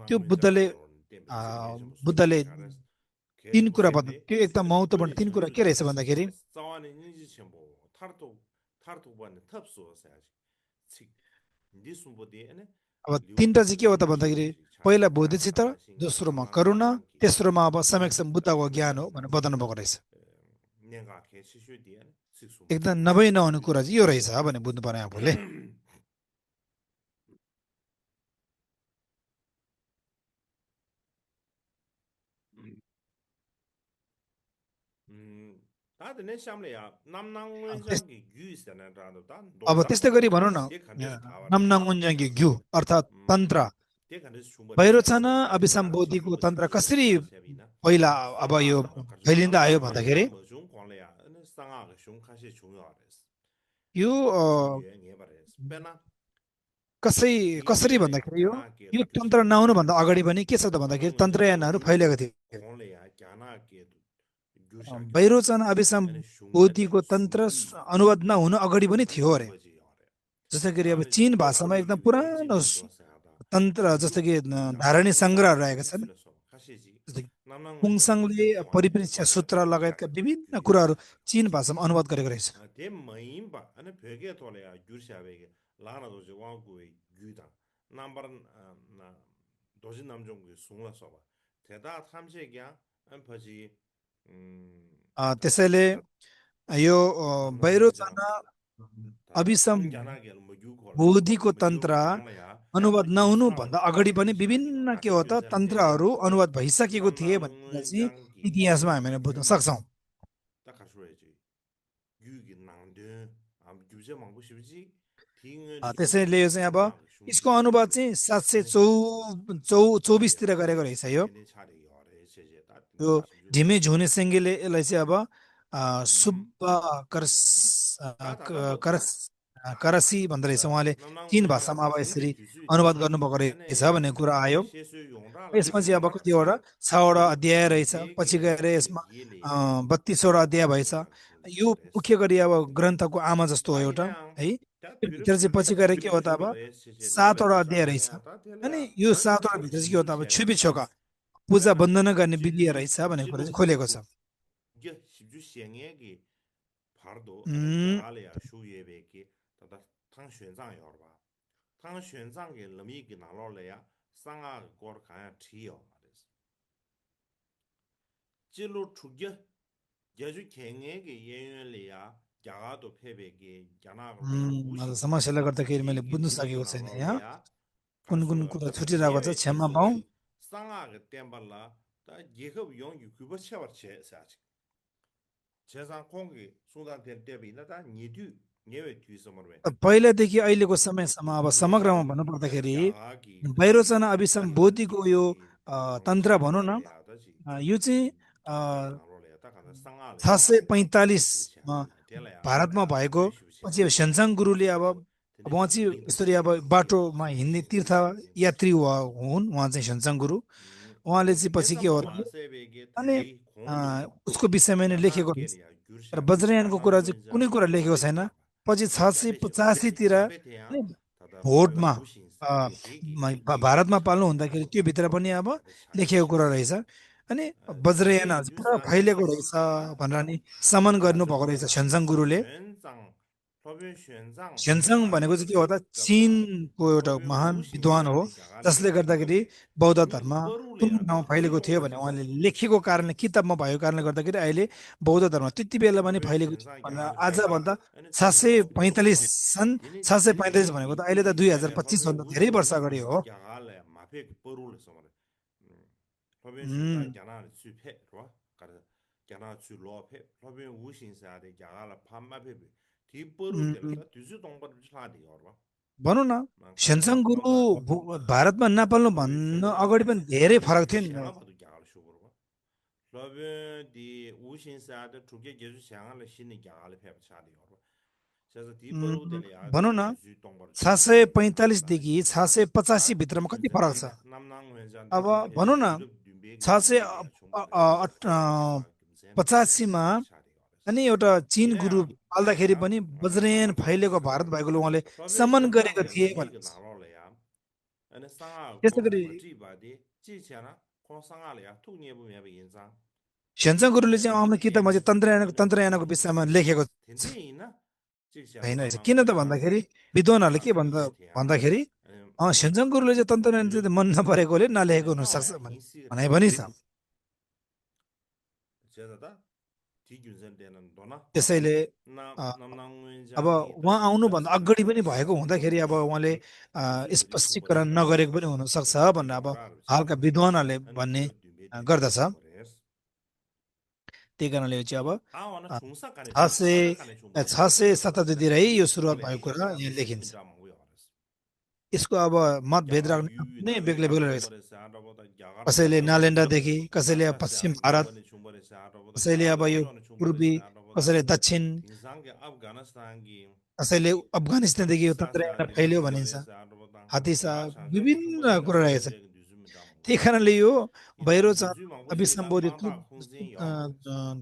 त्यो 남남문 बुद्धले 장기로 땜베 식게 좀 बुद्धले 수기 가르 तीन कुरा बता, 개도했대 त्यो एकदम महत्त्वपूर्ण तीन कुरा के रहेछ भन्दाखेरि 싸워는 인지 첨부 타르토 번에 탑수 사야지 식 니숨보디에네 अब 리우 तिनवटा चाहिँ के हो त 규치메 भन्दाखेरि 규지 पहिला 차게 बोधिचित्त, 샤샤바 신기 दोस्रोमा करुणा, 남낭wen장기 तेस्रोमा अब सम्यक्सम बुद्धको ज्ञान हो भनेर बताउनु भएको 다다 रहेछ। 내가 개시슈디에 एकदम 식숨보디 नभई नहुने कुरा चाहिँ यो रहेछ भने बुझ्नु पर्यो आफूले। 다들 내 샴래야 अब त्यस 남낭wen장기 규이스나 라도 단 अब त्यस्तै 노자도 गरी भनौँ न 대칸데스 타와레 नम्नाङ्गुन्जाङ्गी घ्यू अर्थात् तन्त्र 대칸데스 충분히 वैरोचना 샤샤바 다 अभिसम्बोधिको 식숨보 तन्त्र 식게 कसरी 샤샤비나 पहिला अब यो 상하 가르쳐 फैलिँदा आयो भन्दाखेरि 남낭wen장 뭐좀 권래야 상하가 좀 가시 중요하레스 यो 중요해 예바레스 빼나 कसरी 디게레 भन्दाखेरि 갸나게 यो 라데 तन्त्र नआउनुभन्दा 슈베베게 अगाडि पनि के छ त भन्दाखेरि 남낭 왼자도 तन्त्रयानहरू 슈베 फैलिएको थियो 곤레야 갸나게 규샤게 भैरोचन अभिसम 아니 슝레데 बोधिको तन्त्र 슈디 अनुवाद नहुनु अगाडि पनि थियो अरे 슈버지 요래 जस्तै गरी अब 아니 चीन 슈버 भाषामा एकदम 슈디 पुरानो 베이징 도사야다 तन्त्र जस्तो कि 디장 धारणी सङ्ग्रहहरू 콩상게 रहेका छन् 루스레소 카시지 जस्तै कि 남낭 왼자도 पुङसाङले 슈베 와데 परिप्रेक्ष्य सूत्र 와샤게 लगायतका 규샤게 विभिन्न 규샤게 कुराहरू चीन भाषामा अनुवाद गरेको रहेछ 대 마임바 아니 벽에 돌아야 규샤베게 라나도 저 와구의 규다 남바른 나 도시 남종국의 숭라서 봐 대다 탐색이야 안 퍼지 त्यसैले यो 남낭 भैरोचन 왼자 다다 अभिसम 탐견하게 뭐 유고라 बोधिको 뭐 तन्त्र 유고 강라야 अनुवाद 유사와 नहुनुभन्दा अगाडि पनि 규샤게 विभिन्न के 아까 हो त 균선 तन्त्रहरू 때는 अनुवाद भइसकेको थिए भन्ने कुरा 남낭 चाहिँ 왼장기 इतिहासमा हामीले बुझ्न सक्छौँ 딱 가셔야지 유기 낭데 아무 규제 망고 싶지 딩은 त्यसैले यो चाहिँ अब 숭상 यसको 숭지 अनुवाद चाहिँ सात सय 아니 चौबिसतिर गरेको रहेछ यो 딜레 차례 요래 제제 다 यो ढिमे झुने सेङ्गेले यसलाई चाहिँ अब 음 सुब्बा 다다다도 करसी भन्दो रहेछ उहाँले 남낭 चिन 왼자 भाषामा अब यसरी 성게 규수 अनुवाद 있다 गर्नुभएको रहेछ 아니 भन्ने कुरा आयो 셰수 용라 यसमा चाहिँ अब 슈바라 कतिवटा 사 6वटा 디 अध्याय रहेछ पछि 디베게 गएर 라데 यसमा 디엘레 32वटा अध्याय भएछ 슈바 यो 숭레스 मुख्य गरी अब ग्रन्थको आमा जस्तो हो एउटा 아이랑 है 다 त्यो भित्र चाहिँ पछि 뷰르 गएर के हो त अब 뷰르 슈버레 셰제 7वटा 라베 अध्याय रहेछ 샤베야 다 अनि 텔라 यो 다 7वटा भित्र चाहिँ के हो त अब छुपी छोका पूजा 아나 वन्दना गर्ने विधि 찔루 रहेछ भन्ने कुरा 찔루 चाहिँ खोलेको छ 이게 십주 시행에게 바로도 아니 उम्, 갸갈이야 슈예베게 다다 탕宣장 요르바 탕宣장게 러미게 나로래야 상아 고르 가야 티요 말했어 찔루 추게 제주 갱에게 예연리야 갸가도 패베게 갸나로 आज 우신사 समस्याले गर्दाखेरि मैले 디게 बुझ्न 디게 सकेको छैन यहाँ 나로래야 कुन कुन 가서 कुरा छुटिरहेको छ 예외 क्षमा पाऊँ 지수디 상아게 땜발라 다 예급 용기 그거 채워 제사지 재산 공개 수단된 대비나 다 니두 예외 뒤서머베 पहिलादेखि अहिलेको समयसम्म अब समग्रमा 규샤 भन्नुपर्दाखेरि 갸가기 भैरोचना अभिसम 아니 बोधिको यो 디게 तन्त्र भनौँ न 상아래야다지 यो चाहिँ 갸가게 나로래야 딱 하나 상아래 상아래 745मा 규샤 텔라야 भारतमा भएको पछि अब 규슈시야 सेन्साङ गुरुले अब उहाँ 드네다 चाहिँ यसरी अब 링크스 बाटोमा 링크스 हिँड्ने तीर्थ 링크스 यात्री हुन् उहाँ चाहिँ सेन्साङ गुरु उहाँले चाहिँ पछि के 대사모 हो त 마세베게 अनि 두기 공도 उसको विषयमा नै लेखेको रहेछ 갸나게리아 र 규샤게 वज्रयानको कुरा चाहिँ कुनै 남낭원자 कुरा लेखेको छैन 샤베테야바 पछि 샤베쇼 685तिर 샤베테야 다다 भोटमा 몽골라 우신사게 대기 대기 भारतमा पाल्नु 규슈 हुँदाखेरि त्यो भित्र पनि अब 다다 लेखेको कुरा 샤베시샤 रहेछ अनि 디게 वज्रयानहरू चाहिँ पुरा 규사게 फैलिएको रहेछ 야 भनेर नि समन गर्नुभएको रहेछ 아저거야 सेन्साङ गुरुले玄奘 법연玄奘 सेन्साङ भनेको चाहिँ के हो त 아니 चिनको एउटा 법연 महान विद्वान हो 우신사게 जसले 갸갈레야 गर्दाखेरि बौद्ध धर्म 러미기 कुन 뻐루레야 ठाउँमा 다 फैलिएको थियो भने उहाँले 띠로워지지 लेखेको कारणले किताबमा भएको कारणले गर्दाखेरि अहिले बौद्ध धर्म त्यति बेला पनि 법연 फैलिएको थियो玄奘 भनेर 갸갈레 आजभन्दा 아니 सात सय 띠로워지지 पैँतालिस सन् 디니 745 भनेको त 디게기 अहिले त 디기 텔레 법연 2025भन्दा धेरै वर्ष अगाडि हो 우신사 갸갈레 마페 뻐루레서 말해 법연 उम्, 玄奘 갸나를 수패 로와 가르 갸나 수 로페 법연 우신사데 갸갈라 판마페 디 뻐루텔라 उम्, 다 뒤수 동바르 차디 요르바 भनौँ न सेन्साङ 가르 गुरु 로다 भारतमा नपाल्नु 법연 भन्न अगाडि पनि 玄奘 धेरै फरक थियो नि 갸나 봐도 갸갈 쇼버바 법연 디 우신사데 두개 계수 샹알레 신이 갸갈레 페 차디 요르바 그래서 디 뻐루텔야 भनौँ न 뒤수 동바르 차디 745देखि 다 685 भित्रमा कति फरक छ 남낭 회장 अब 대신에 भनौँ न 유럽 뮌베기 685मा अनि एउटा चिन गुरु पाल्दाखेरि पनि वज्रयान फैलिएको भारत भएकोले उहाँले समन गरेको थिए भने अनि 상아 त्यसै गरी 거지바디 지치하나 콩상아래야 툭니에보면 인상 सेन्साङ गुरुले चाहिँ आफ्नो किताबमा चाहिँ तन्त्रयानको विषयमा लेखेको 된지나 지치하나 होइन रहेछ 남낭 किन त 회장 भन्दाखेरि विद्वानहरूले के 샤베테야 भन्दाखेरि 아니 सेन्साङ गुरुले चाहिँ तन्त्रयान 유럽 चाहिँ मन नपरेकोले नलेखेको 아니 हुनसक्छ 상아야 भने 인시 भनाइ पनि छ 제자다 디균선 되는 도나 त्यसैले 남 अ, 남낭 अब 회장이 उहाँ 다 आउनुभन्दा 짝수 अगाडि पनि भएको हुँदाखेरि अब उहाँले 규슈들이 स्पष्टीकरण 슈버레야 नगरेको पनि हुनसक्छ भनेर अब 디오라를 हालका 시작해 विद्वानहरूले 아니 भन्ने 유럽 뮌베디 गर्दछ 슈버레스 त्यही कारणले यो चाहिँ अब 아와나 अ, 중사간에 छ 좀 सय 사자간에 좀 छ 버려야 सय शताब्दीतिरै यो सुरुवात 콜레 भएको कुरा 이샤 यहाँ लेखिन्छ 무신자 뭐야 그랬어 यसको अब मतभेद 야가 राख्ने नै बेग्लै 유나베야 बेग्लै रहेछ 줌버레스 알아보다 या가라 कसैले 마셔 유럽 नालेन्डादेखि कसैले अब 아카세 पश्चिम भारत 요번에 줌버레스 알아보다 कसैले अब यो 야가라 पूर्वी 줌버레스 알아보다 कसैले दक्षिण tingzang ge Afghanistan gi कसैले अफगानिस्तानदेखि यो Pakistan तन्त्र sa यहाँ de फैल्यो Bangladesh भनिन्छ sa robotang हातिसा Iraq sa ge विभिन्न thumba de कुरा phase रहेछ de du mi da mo त्यही कारणले यो ina बाहिर du ma bu shi da अभिसम्बोधित mang da khung jin yo ma de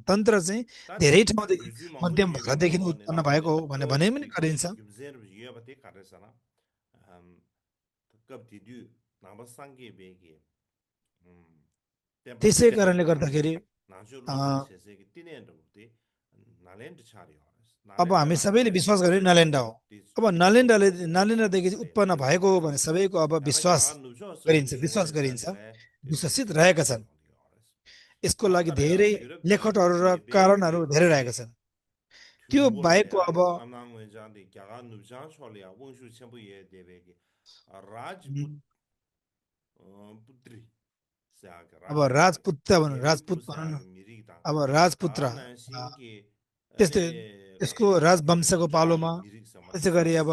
तन्त्र चाहिँ ta धेरै de ठाउँदेखि du ma bu मध्यम ye be भारतदेखि mo ne उत्पन्न la भएको हो de भने पनि de गरिन्छ gym zen ye ba de ka re sa na kap di du na ba sang ge be ge tempa त्यसै tine कारणले de गर्दाखेरि na jo a, lu de che se ge tine de de na len de cha ri yo na अब len da हामी la सबैले विश्वास गरे नालेन्डा हो अब नालेन्डादेखि उत्पन्न भएको हो भने सबैको अब Yana विश्वास gyaga nubsho sumbu गरिन्छ chungwa विश्वास de गरिन्छ chandile विश्वसित रहेका छन् yores. यसको लागि Tanda raya धेरै tyurek tang लेखकहरू र tuye कारणहरू begi धेरै रहेका छन् त्यो tumbol बाहेकको raya अब namnang wenjang de gyaga nubshan shwalaya wungshu chenpu ye de begi Rajput उम्, putri sayaka अब Rajput राजपुत्र भनौँ Geringpur राजपुत भनौँ न sayaka mirik tang अब राजपुत्र Daga nanshin ki त्यस्तै यसको राजवंशको Rudra पालोमा ki mirik त्यसै samarase गरी अब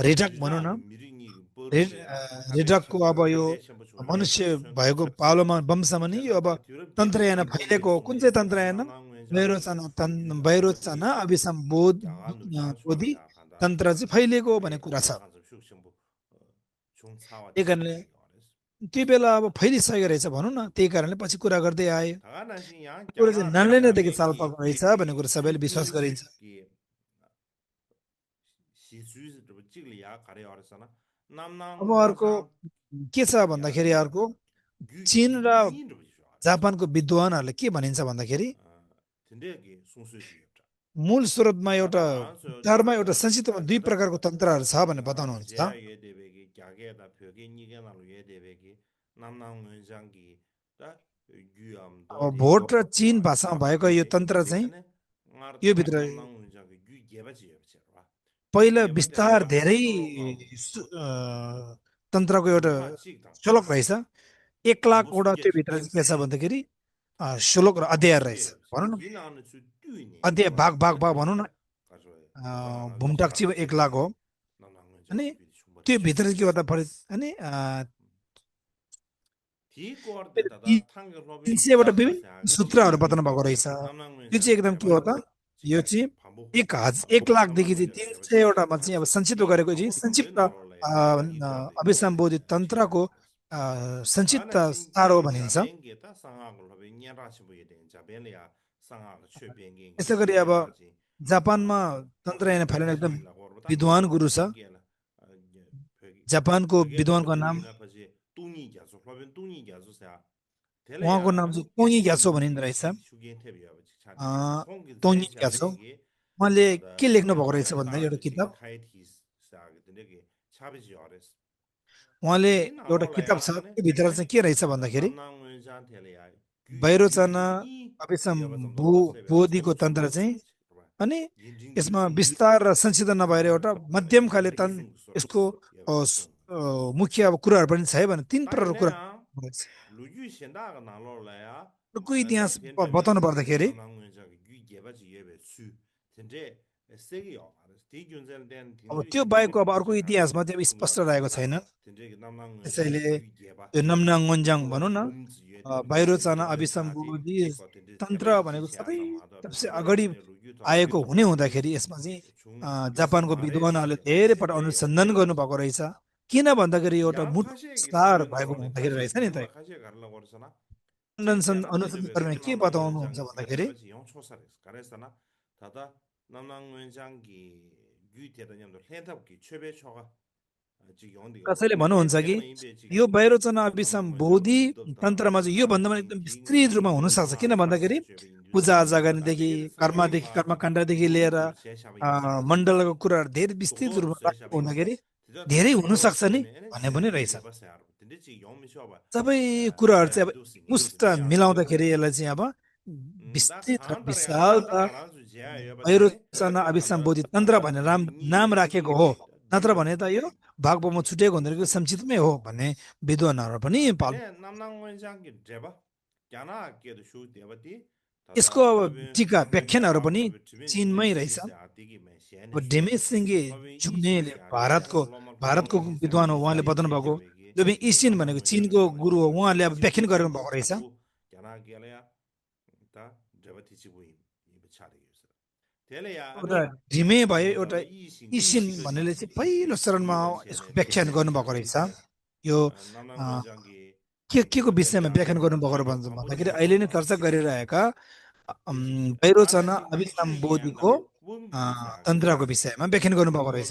रिडक भनौँ Rudra न ki mirik ni boru de kare रिडकको chenpu अब यो pele chenpu chungre मनुष्य chungre भएको chepsi पालोमा वंशमा नि यो Tena अब ta tyurek तन्त्रयान degi फैलेको हो। कुन chungre चाहिँ sa तन्त्रयान namnang wenjang ki भैरोचना yubati भैरोचना अभिसम्बोध gyaga nubshan बोधि shwalaya khanda तन्त्र चाहिँ फैलिएको हो भन्ने re कुरा छ khansa shuk chenpu chung cawa त्यही chik कारणले chik yores त्यो बेला अब फैलिसकेको रहेछ भनौँ न त्यही कारणले पछि कुरा गर्दै आयो Daga nanshin yang यो कुरा चाहिँ gyaga nubshan नारायणदेखि चाल bengi पाएको रहेछ भन्ने कुरा सबैले विश्वास shukyu गरिन्छ ki shi sui chik li ya kare yores na namnang अब अर्को wenjang के छ भन्दाखेरि yagi अर्को gyu चीन र gyu yin rupi yores जापानको विद्वानहरूले के भनिन्छ भन्दाखेरि tende ki sungsui shi yubta मूल स्रोतमा एउटा Tata ransu विचारमा एउटा संक्षिप्तमा दुई tata प्रकारको तन्त्रहरू छ भनेर बताउनुहुन्छ jaya ye debegi gyage da pyoge nige nalu ye debegi namnang wenjang da gyuam do अब de भोट र चीन wa भाषामा chap भएको ye यो be तन्त्र चाहिँ ane ngar यो ta भित्र namnang wenjang gyu geba chi yeba wa पहिला geba de विस्तार la धेरै solo nga तन्त्रको एउटा gumha chik dang श्लोक रहेछ 1 लाखवटा musu ge त्यो chi भित्र चाहिँ के छ भन्दाखेरि श्लोक र अध्याय musu ge रहेछ yeba भनौँ न yin ane chu du ne अध्याय wa भाग भनौँ न ka jo wa na भूमटाक ka चाहिँ che 1 लाख हो namnang wenjang अनि gyu chungba त्यो chi भित्र चाहिँ के गर्दा पऱ्यो अनि Ti kor de tada ती thang lobe 300वटा gyab da विभिन्न sa ga सूत्रहरू बताउनु भएको रहेछ namnang wen यो jang चाहिँ ge एकदम के jeba हो de त यो chik चाहिँ phambu 1 लाखदेखि namnang चाहिँ wen jang jeba chi 300वटामा चाहिँ अब संक्षिप्त ti गरेको चाहिँ phambu phambu संक्षिप्त na ro la ya ti kor de अभिसम्बोधित chi ya तन्त्रको ta संक्षिप्त na shin सार हो gi ja भनिन्छ ben ge ta sang ga lobe nyan ra chi bu ye de ja ben le ya sang ga chue ben ge ge यसै गरी अब nyan ra chi जापानमा तन्त्र यान ge फैलाउने chi एकदम gi la gor ba ta विद्वान गुरु छ shin ge la जापानको phe ge da विद्वानको du नाम yi na pha ji tu ni ja so lobe tu ni ja so sa tele उहाँको ya नाम चाहिँ कोही ग्यासो भनिँदो रहेछ shugen te ya chi cha de a, song ge तोङ्गी zen sha ग्यासो be ge उहाँले के tada लेख्नु भएको रहेछ ge भन्दा ta एउटा de chi किताब khai thi sa ge de ge cha be ji ores उहाँले ti na एउटा lo la किताब ya छ ane त्यो भित्र चाहिँ के रहेछ भन्दाखेरि nam nang wen jan te le ya gyu yin वैरोचना jing ni अभिसम ya ba zong do la se be ya बोधिको chenpo chung तन्त्र ba चाहिँ chi ba अनि yin jing gi यसमा sung gu विस्तार र संसिद्ध नभएर एउटा मध्यम खाले yin gi sung so यसको ya अ, ba स- sung मुख्य अब कुराहरू पनि छ है भने 3 प्रकार ne कुरा ya lu yu xian da ga na lo la ya अर्को da इतिहास pen ta be बताउनु पर्दाखेरि nam nang wen jan gyu ge ba ji ye be su ten de se ge yo ti gyun zen den ting अब lu त्यो xian बाहेकको de अब ge अर्को chi na इतिहासमा चाहिँ अब chung स्पष्ट ya ba रहेको se छैन ten de nam nang wen jan त्यसैले gyu ge ba यो नम्नाङ वन्जाङ to भनौँ न gum zi ye de ge बाहिरोचना wen ta ti अभिसम्बोधि ko ten de che तन्त्र ba ji chi भनेको sia सबै na ma da सबसे che ba अगाडि ane lu yu ta lu आएको हुने हुँदाखेरि यसमा चाहिँ chung जापानको ma re chi विद्वानहरूले che धेरै पटक se ge yo अनुसन्धान गर्नुभएको रहेछ किन भन्दाखेरि एउटा yang मुठ khashe gi विस्तार sabe na भएको ro le हुँदाखेरि khashe रहेछ नि त nyam la khashe gar la gor sana che अनुसन्धान kya na te de अनुसन्धान be गर्नेले su के nam nang wen jang बताउनुहुन्छ gi gyu भन्दाखेरि ge ba chi yong cho sa re kare sana ta da nam nang wen jang gi gyu te da nyam do len thap gi chebe cho ga ji yong de yo कसैले len भन्नुहुन्छ len कि ma yin be chi यो बाहिरोचना nam nang wen jang अभिसम्बोधि du dab da तन्त्रमा चाहिँ योभन्दा पनि ting एकदम ti विस्तृत रूपमा ting हुनसक्छ ma किन sa भन्दाखेरि sa chebe yin du पूजा sa ta आजागानीदेखि de ge sang ge कर्मदेखि nga कर्मकाण्डदेखि du लिएर du che sha ba yin sa re मण्डलको कुराहरू धेरै विस्तृत doktor रूपमा se sha राखेको ba yin sa हुँदाखेरि tida धेरै doktor lo हुनसक्छ che नि me ene भन्ने gyu पनि gyu रहेछ ge ba sa ar tinde chi yong mi sho ba सबै कुराहरू चाहिँ अब do sing do पुष्ट sing de ya de मिलाउँदाखेरि यसलाई चाहिँ अब da विस्तृत र khan tar ya विशाल na da र aran su je ya ba de वैरोचना ta da अभिसम्बोधित तन्त्र भनेर ni नाम be राखेको ni हो be नत्र de भने त यो भागभूमा छुटेको हुँदैन कि संक्षिप्तमै हो भन्ने विद्वानहरू पनि पाल tene nam nang wen jang ge de ba kya na ke de shu de ba ti ta यसको da lo अब be टिका lo be व्याख्यानहरू ya पनि lo be timin jing de चिनमै chi रहेछ se a ti gi me xian अब ni su डेमेज सिंगे lo be yi xin जुग्नेले se a ri ya भारतको lo भारतको ma yi se विद्वान हो yi उहाँले se बताउनु che che भएको be ge जो इसिन nam nang भनेको wen jang चिनको ge ba गुरु chi हो ye ba उहाँले अब chi व्याख्यान gi गर्नु tang भएको gi रहेछ phambu kya na ge la ya ta de ba ti chi bu yin yi ba cha de ge त्यसले एउटा ढिमे भयो एउटा इसिन भन्नेले चाहिँ पहिलो चरणमा यसको व्याख्यान गर्नुभएको रहेछ यो अ, के को विषयमा व्याख्यान गर्नुभएको भन्दाखेरि अहिले नै चर्चा गरिरहेका वैरोचन अभिसम बोधीको तन्त्रको विषयमा व्याख्यान गर्नुभएको रहेछ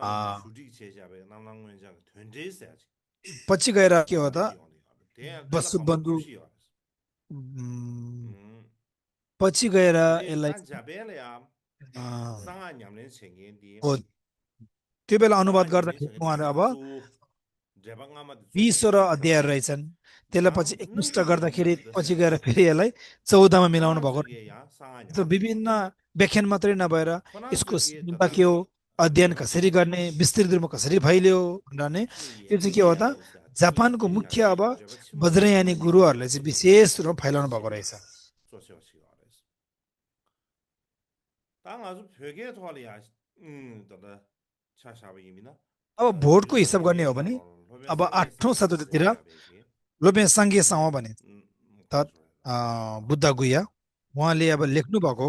अ, पछि गएर के हो त वसुबन्धु उम्, पछि गएर यसलाई अ, हो त्यो बेला अनुवाद गर्दाखेरि उहाँहरू अब 20 अध्याय रहेछन् त्यसलाई पछि एकमुष्ट गर्दाखेरि पछि गएर फेरि यसलाई 14मा मिलाउनु भएको त्यो विभिन्न व्याख्यान मात्रै नभएर यसको सीमा के हो अध्ययन कसरी गर्ने विस्तृत रूपमा कसरी फैलियो भनेर नै यो चाहिँ के हो त जापानको मुख्य अब वज्रयानी गुरुहरूले चाहिँ विशेष रूपमा फैलाउनु भएको रहेछ अब भोटको हिसाब गर्ने हो भने अब 8औं शताब्दीतिर लोपे साङ्गे सावा भने त बुद्ध गुया उहाँले अब लेख्नु भएको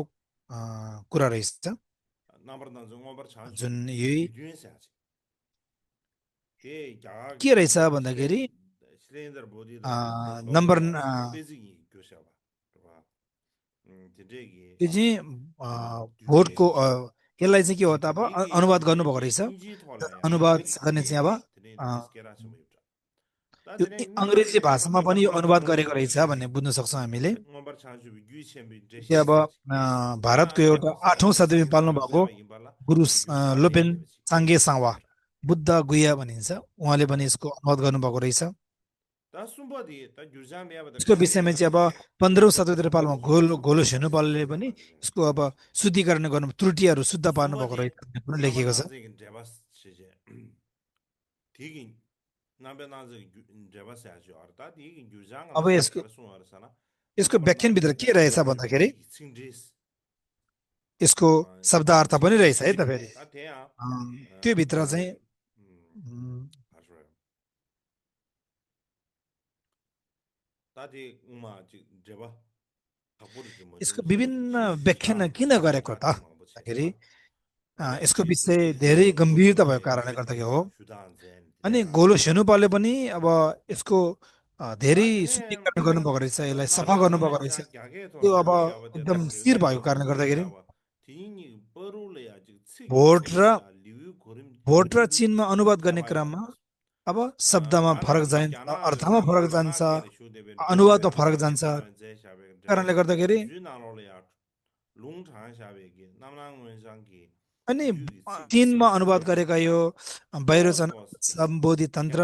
कुरा रहेछ जुन यही के रहेछ भन्दाखेरि नम्बर यो चाहिँ भोटको यसलाई चाहिँ के हो त अब अनुवाद गर्नुभएको रहेछ अनुवाद गर्ने चाहिँ अब यो अङ्ग्रेजी भाषामा पनि यो अनुवाद गरेको रहेछ भन्ने बुझ्न सक्छौँ हामीले त्यो अब भारतको एउटा 8औं शताब्दीमा पाल्नु भएको गुरु लोपेन साङ्गे सावा बुद्ध गुया भनिन्छ उहाँले पनि यसको अनुवाद गर्नुभएको रहेछ यसको विषयमा चाहिँ अब 15औं शताब्दीतिर पाल्नु घोलो सेनुपालले पनि यसको अब शुद्धिकरण गर्नु त्रुटिहरू शुद्ध पार्नु भएको रहेछ भन्ने पनि लेखिएको छ अब यसको व्याख्यानभित्र के रहेछ भन्दाखेरि यसको शब्दार्थ पनि रहेछ है त फेरि त्यो भित्र चाहिँ यसको विभिन्न व्याख्यान किन गरेको त भन्दाखेरि यसको विषय धेरै गम्भीरता भएको कारणले गर्दाखेरि हो अनि गोलो सेनुपाले पनि अब यसको धेरै शुद्धिकरण गर्नुभएको रहेछ यसलाई सफा गर्नुभएको रहेछ त्यो अब एकदम स्थिर भएको कारणले गर्दाखेरि भोट र चिनमा अनुवाद गर्ने क्रममा अब शब्दमा फरक जान्छ अर्थमा फरक जान्छ अनुवादमा फरक जान्छ कारणले गर्दाखेरि अनि चिनमा अनुवाद गरेका यो वैरोचन सम्बोधि तन्त्र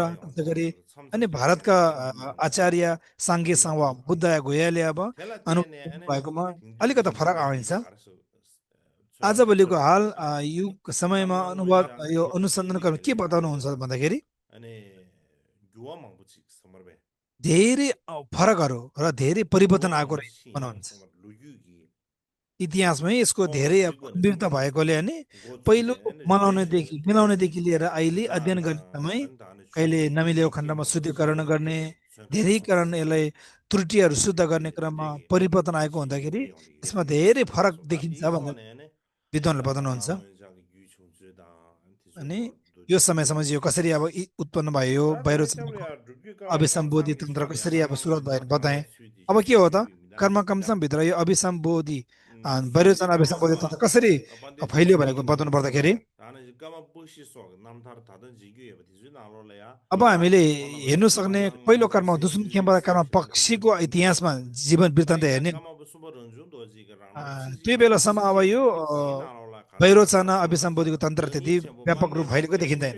गरी अनि भारतका आचार्य साङ्गे सावा बुद्ध गोयाले अब अनुवाद भएकोमा अलिकति फरक आउँछ आजभोलिको हाल यो समयमा अनुवाद यो अनुसन्धान गर्न के बताउनुहुन्छ भन्दाखेरि धेरै फरकहरू र धेरै परिवर्तन आएको भन्नुहुन्छ इतिहासमै यसको धेरै गम्भीरता भएकोले अनि पहिलो मिलाउनेदेखि लिएर अहिले अध्ययन गर्ने समय कहिले नमिलेको खण्डमा शुद्धिकरण गर्ने धेरैकरण यसलाई त्रुटिहरू शुद्ध गर्ने क्रममा परिवर्तन आएको हुँदाखेरि यसमा धेरै फरक देखिन्छ भनेर विद्वानले बताउनुहुन्छ अनि यो समयसम्म यो कसरी अब उत्पन्न भयो वैरोचन अभिसम्बोधि तन्त्र कसरी अब सुरुवात भयो बताएँ अब के हो त कर्म कमसमभित्र यो अभिसम्बोधि वैरोचन अभिसम्बोधि तन्त्र कसरी फैलियो भनेको बताउनु पर्दाखेरि अब हामीले हेर्नु सक्ने पहिलो कर्म दुश्मन खेमबाट कर्म पक्षीको इतिहासमा जीवन वृत्तान्त हेर्ने त्यो बेलासम्म अब यो वैरोचना अभिसम्बोधिको तन्त्र त्यति व्यापक रूप फैलेको देखिँदैन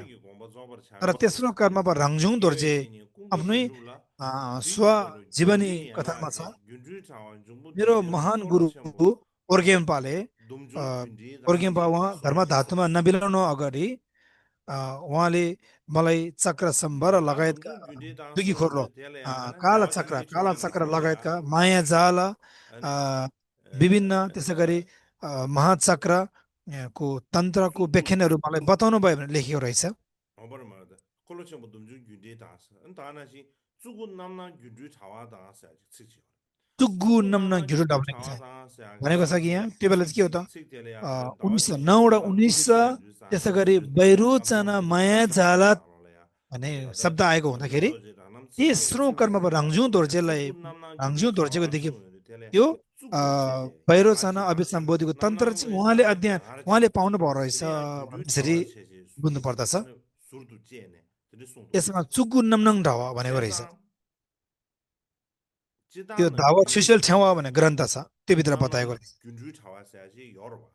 तर तेस्रो कर्म अब रङझुङ दोर्जे आफ्नै स्वजीवनी कथनमा छ मेरो महान गुरु ओर्गेम्पाले ओर्गेम्पा उहाँ धर्म धातुमा नबिलाउनु अगाडि उहाँले मलाई चक्र सम्बर लगायतका दुगी खोर्लो काला चक्र लगायतका माया जाल विभिन्न त्यसै गरी महाचक्र को तन्त्रको व्याख्यानहरू मलाई बताउनु भयो भने लेखेको रहेछ चुगु नम्न घिरो gyuru डबलेको छ chawa san se aga भनेको छ कि यहाँ त्यो बेला चाहिँ के हो त sik tele ya ga dawa 1900 chu shi 9 chi वटा la 1900 du san त्यसै da गरी shi बैरो kam चना sang bo de माया da cha जाला na lo ya भन्ने da शब्द आएको rinpo हुँदाखेरि do je da nam chi ge तेस्रो chu कर्ममा रङजु दोर्जेलाई tsuku nam na gyuru रङजु दोर्जेको chawa देखि su de tele त्यो tsuku che je बैरो ga चना chi da अभिसम्बोधिको nam तन्त्र na चाहिँ ngwe उहाँले jang ge अध्ययन gar che उहाँले पाउनु भयो रहेछ tene ya gyuru त्यसरी chawa che je बुझ्नु पर्दछ ane sur du je ne tene sung do यसमा चुगु नम्नङ ढावा भनेको che रहेछ sang त्यो jidan na धावा gyuru सुशेल ठेवा भन्ने ग्रन्थ छ त्यो भित्र बताएको namnang रहेछ gyunju chawa sa ji yorwa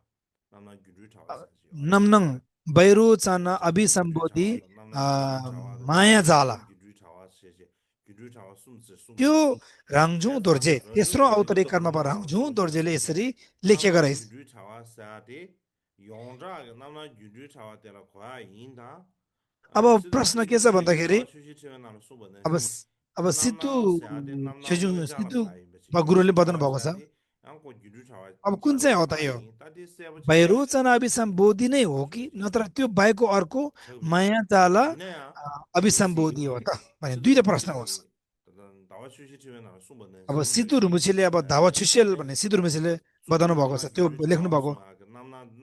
namnang gyunju chawa sa ji yor नम्नङ बैरो चना namnang gyunju अभिसम्बोधि chawa namnang gyunju chawa माया जाला namnang gyunju chawa se je gyunju chawa sum se sum त्यो se राङझुङ chesa दोर्जे rangju तेस्रो dorje अवतरी lobda कर्ममा pangma la राङझुङ sum se दोर्जेले se je यसरी लेखेको namnang रहेछ gyunju chawa sa de yongja ge namnang gyunju chawa de la kwa yin da अब sida प्रश्न de के ge छ de ge भन्दाखेरि dawa chu shi chewe na sum ba अब ne अब Sidhu namnang sa de namnang छेजु ngwe jang la Sidhu kwa yin ba chi गुरुले gyunju बताउनु chawa भएको sa छ de yang ko gyunju chawa अब कुन cha la चाहिँ हो त kwa यो yin ta de se bu che Bhairo चना अभिसम्बोधि नै हो कि chu che नत्र त्यो बाहेकको अर्को chakme माया जाला yinaya अभिसम्बोधि हो isi त भने sida दुईटा प्रश्न होस् isi dawa shushi chiwe na sumba na अब sumba सिद्धु ye रुमुछीले अब धावा छुसेल ane भन्ने सिद्धु रुमुछीले tsuku बताउनु भएको namna छ त्यो gyuru लेख्नु chawa भएको sunga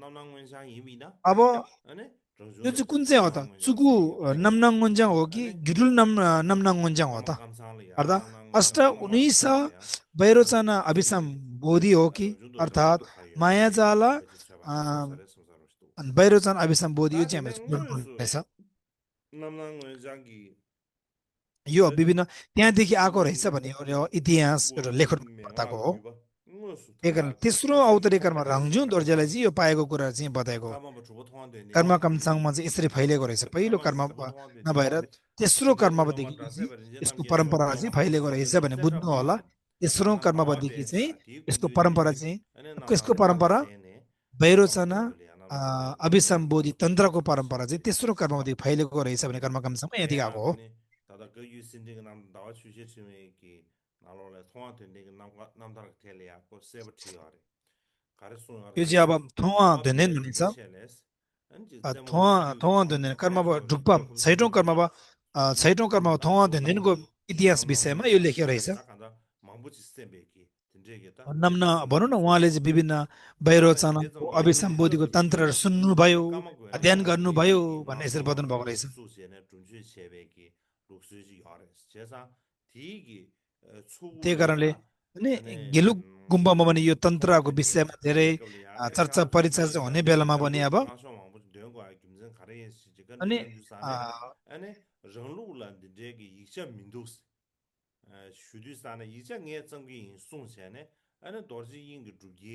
namna ngwen shang yinbi na अब ane यो rongzhung चाहिँ कुन चाहिँ हो namna त ngwen shang चुगु se yor नम्नाङ गुन्जाङ हो कि ane गिडुल नम्नाङ गुन्जाङ हो nama त kamsang le ya अर्थात् namna अष्ट ngama 1900 le ya वैरोचना sum अभिसम de बोधि हो कि rongzhung do je अर्थात् lobdo kwa yor मायाजाला bachi chaba de samsare samsaro shtu Vairochana अभिसम बोधि यो ta चाहिँ de ne हामीले ngoy पढ्नु su पर्नेछ namna ngwen shang gi यो ane विभिन्न त्यहाँदेखि आएको रहेछ tsuku भने यो इतिहास एउटा go लेखन menga बताएको हो guiba ngo su त्यही कारण thala तेस्रो ko shi अवतरी कर्म thongpa de रङजुन kar दोर्जेलाई ba चाहिँ यो पाएको कुरा चाहिँ बताएको हो kama ba chubo thong de ne कर्म ya कमसाङमा चाहिँ यसरी फैलिएको रहेछ पहिलो kama ba कर्म chubo thong de ne नभएर तेस्रो chinde lo ma कर्मदेखि dra se चाहिँ ba rin je nam यसको ge chok परम्परा lo चाहिँ kham फैलिएको so रहेछ de भने se tra बुझ्नु bu होला sam तेस्रो nam dawa कर्मदेखि de चाहिँ sa ti kun यसको du परम्परा ne चाहिँ ane nam यसको na dawa परम्परा se ne nam भैरोचना thong de ya nam na ngwe jang ge nam अभिसम्बोधि su तन्त्रको so se परम्परा चाहिँ de तेस्रो कर्मदेखि फैलिएको रहेछ भने कर्म कमसम्म te यति ya आएको हो ane tada ge yu sin de nam dawa chu she chu me ki na lo le thong de ne nam dar ke le ya ko se ba thi ya re kare su ya यो re चाहिँ अब थुवा thong धुनेन de भनिन्छ de she les ane ji zemo थुवा de ju थुवा kham धुनेन कर्म kham अब so de ढुक्पा je khum so छैटौँ de कर्म अब छैटौँ कर्म अब nam थुवा su nam धुनेनको इतिहास nam nam विषयमा ngwen यो jang लेखेको se रहेछ be ta kan da mang bu chi se be ki tin je ge ta नम्न sum भनौँ de न su उहाँले se चाहिँ विभिन्न ta de de वैरोचनाको zong ge de khalo अभिसम्बोधिको de be तन्त्रहरू ki सुन्नुभयो kama gwen अध्ययन ma de गर्नुभयो ki भन्ने ma यसरी so ma बताउनु भएको de रहेछ su se ne zhun ju che be ki lu su ji ya re che sa ti gi chu gu त्यही le कारणले ya अनि ane गेलुक गुम्बामा पनि यो thong तन्त्रको de de विषयमा धेरै le ka le ya ge चर्चा ga chu परिचर्चा che हुने sa बेलामा yang पनि lu अब nga so ma bu de go a kim zen khare ye si ji gan अनि ju sa ne ane rong lu lan de de gi yi xian min du shu du sa ne yi xian nge zeng gi yin song xian ne ane do ji yin ge zhu gi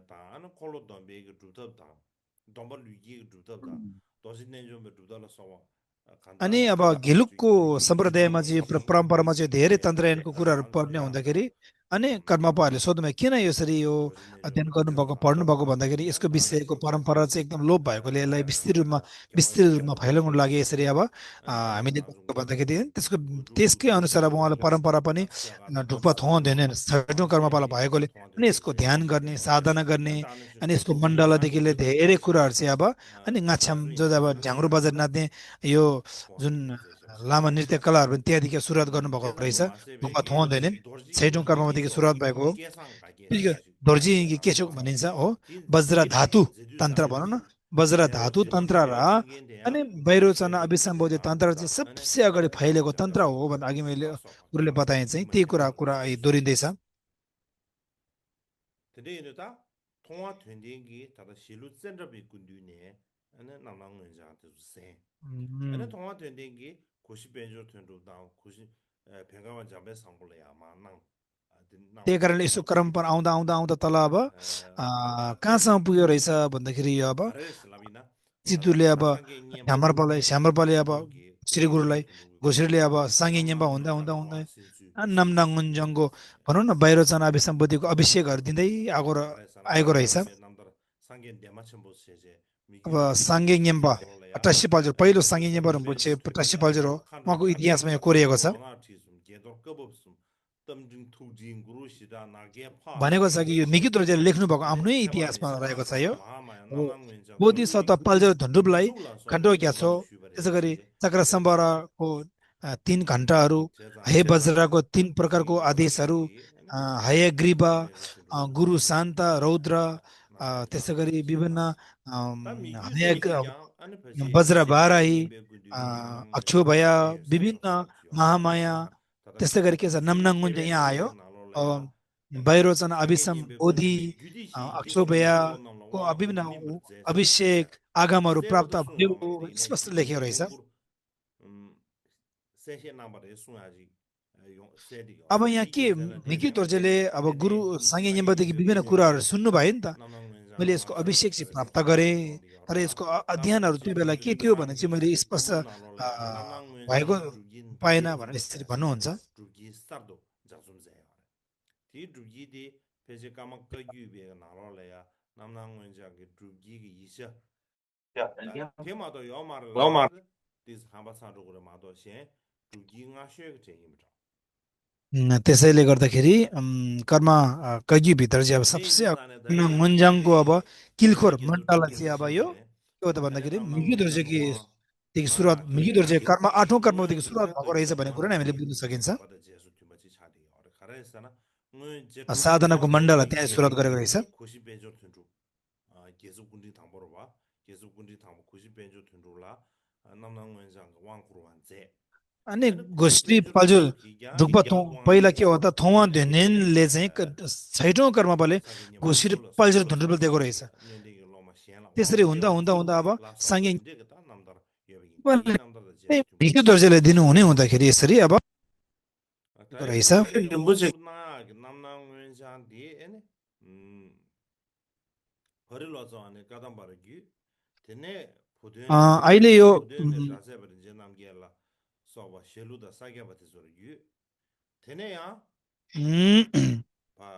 da ane ko lo don be ge zhu de da dong ba lu gi ge zhu de da do ji ne jo me zhu de la so wa kan da अनि अब zhu गेलुकको zhu gi ge सम्प्रदायमा chang चाहिँ so so ge परम्परामा चाहिँ धेरै ane तन्त्रयानको कुराहरू पढ्ने ya हुँदाखेरि अनि कर्मपाहरूले सोध्नुभयो किन यसरी यो do ji ne jo अध्ययन me zhu गर्नुभएको da पढ्नुभएको भन्दाखेरि यसको da ne विषयको परम्परा चाहिँ एकदम लोप भएकोले यसलाई gyama विस्तृत chi रूपमा gyama फैलाउनु chi लागि यसरी अब ane हामीले da गरेको zung ge भन्दाखेरि त्यसको go त्यसकै du अनुसार अब उहाँले परम्परा पनि da xia ga da ढुक्पा थुवा हुँदैन छैटौँ कर्मपाला xie भएकोले thong de अनि de यसको che ध्यान che गर्ने de yor साधना गर्ने da ne अनि यसको chu ge ma मण्डलदेखि ge लिएर de धेरै कुराहरू चाहिँ अब अनि da ngaछाम zu जो yin अब da ne झाङ्रो sung बजार ge नाच्ने यो thong जुन de de che che लामा नृत्य कलाहरू पनि त्यहाँदेखि सुरुवात गर्नुभएको che रहेछ zang ma se be ढुक्पा ge थुवा हुँदैन dor ji छैटौँ yin ge ge कर्मदेखि jo सुरुवात भएको हो ge sang ga ge फेरि shi यो shi दोर्जी che के da के भनिन्छ हो ti वज्र ti धातु ze du sa तन्त्र ne भनौँ न वज्र te धातु ze du तन्त्र sa र ne ching gen de ya अनि che वैरोचना ge du se अभिसम्बोधित da तन्त्र चाहिँ ane सबसे अगाडि फैलेको तन्त्र हो भनेर अघि मैले ma so ba गुरुले ma बताए चाहिँ ma त्यही de कुरा ma कुरा su यी su दोहोरिँदैछ tende yin da tongwa tuandeng gi tada shilu zendra bi gundu ne ane namlang ngen jang te su sen ane उम्, tongwa tuandeng gi koshi benjo tuandu dang koshi pengawa jambe sangbo le ya ma nang din nang त्यही wa कारणले यसो परम्परा आउँदा आउँदा आउँदा तल अब कहाँसम्म पुग्यो रहेछ भन्दाखेरि यो अब kare silabi na tada सिद्धुले अब sange nyemba श्यामरपाले अब gundu gi श्री koshi गुरुलाई benjo kundu gi घोषीले अब साङ्गे namlang नेम्बा हुँदा ngen हुँदा jang हुँदा wa sin su नामनाङ्गुन्जङको भनौँ न वैरोचना अभिसम्बोधिको अभिषेकहरू दिँदै kare आएको salambe रहेछ me namdara sange dema chenpo se je अब migi साङ्गे नेम्बा nanglo le ya 88 पहिलो ane Sange नेम्बा samsungme rinpoche sike be 88 हो khandu उहाँको ya इतिहासमा यहाँ ane कोरिएको छ longa thi sum ge do kabo sum tamjing thujing guru shida na ge pha भनेको छ कि यो निकित रोजेले लेख्नु भएको ane आफ्नै theba me इतिहासमा sida रहेको छ यो mahamaya हो namnam ngen ja Bodhisattva Paljor धन्डुपलाई dhunduk la so खण्डो be क्या छो namnam shubare त्यसै गरी che चक्र सम्बरको 3 घण्टाहरू che za हे che za वज्रको 3 chi प्रकारको guru आदेशहरू shiki हयग्रीवा पेगा सिन्धु गुरु शान्त रौद्र नाम त्यसै याग गरी छि विभिन्न ता मिगु हयग दोजि क्या अनि पछि वज्र बाराही टेगे बे गुदि गे नाम अक्षोभय पे सो विभिन्न सो थियो महामाया ता ता त्यस्तै गरी के छ नमनङ्गुञ्ज केबे यहाँ आयो सिगे नालो ल या वैरोचन सागे अभिसम निबे बोधि गुदि गुदि छि दिसो अक्षोभय गुदि लो नाम को वा विभिन्न गुदि निबर जे सा अभिषेक आगमहरू सेवा प्राप्त द सु भयो नाम रे ने स्पष्ट गुदि लेखेको रहेछ योंगुर सेहे नम्बर ए सु आजि यो सेदि यो अब यहाँ ति के के जेला मिकी देने दोर्जेले अब देने गुरु दि सँगै सागे यमदेखि निबे विभिन्न गुदि कुराहरू गे सुन्नुभयो नि त नाम नाम मैले जान यसको मा सा अभिषेक गे चाहिँ रे प्राप्त सा गे गरेँ नाम दि तर रा यसको ता मा अध्ययनहरू त्यो छि बेला के जुजुल थियो भने सान चाहिँ गे मैले स्पष्ट जुगु नालो ल या नाम नाम भएको जान जुगिन पाएन जे भनेर जुगु यसरी जे सा भन्नुहुन्छ जुगि सर्दो जाजुम जे ति जुगि दि पेजे कामा क गु बे नालो ल या नाम नाम जा गे जुगि गे इसा ता तेमा तो यो मार ला मा दिस हाबा सा रो मा दो से जुगि nga shue ge chen yim त्यसैले गर्दाखेरि कर्म कगीभित्र चाहिँ अब Tene सबसे ju अब zane dare ya मुन्जाङको अब किलखोर sage zo मण्डला dikye चाहिँ zo अब यो shingde के हो त ane भन्दाखेरि nam nang मिगी wen jang दोर्जेकी wa देखि ma सुरुवात ya मिगी kye दोर्जे कर्म आठौँ कर्मदेखि ngue सुरुवात jigme भएको to रहेछ gi भन्ने ma कुरा नै हामीले ji बुझ्न सकिन्छ ba da je su tima chi cha de or khare sana ngue je tu साधनाको Mandla ngue त्यहाँ je सुरुवात गरेको रहेछ khoshi benjo thundu ge zu gundi thang bor ba ge zu gundi thang khoshi benjo thundu la nam nang wen jang wang kru wan je अनि ane khoshi गोष्ठी benjo पाजुल thundu ki ya दुखपा wang पहिला ju के हो त थौवा धेनेनले चाहिँ wa छैटौँ कर्मले sage nyam bu गोष्ठी lo so पाल्जेर lo धुन्द्रुबल दिएको रहेछ nyende ge lo ma shen la wang त्यसरी bu je हुँदा bu हुँदा su हुँदा अब la so सँगै de ge ta nam dar ye bi ti nam dar da je su tu मिगी chi cha दोर्जेले दिनुहुने हुँदाखेरि यसरी अब ta रहेछ rimbu je ge wang gu na ge nam na nguen jan di ene hori lo zo ane ka dam bar gi tene puden अहिले यो puden ne da se bar je nam ge la so ba shelu da sa ge ba te zo gi tene ya ba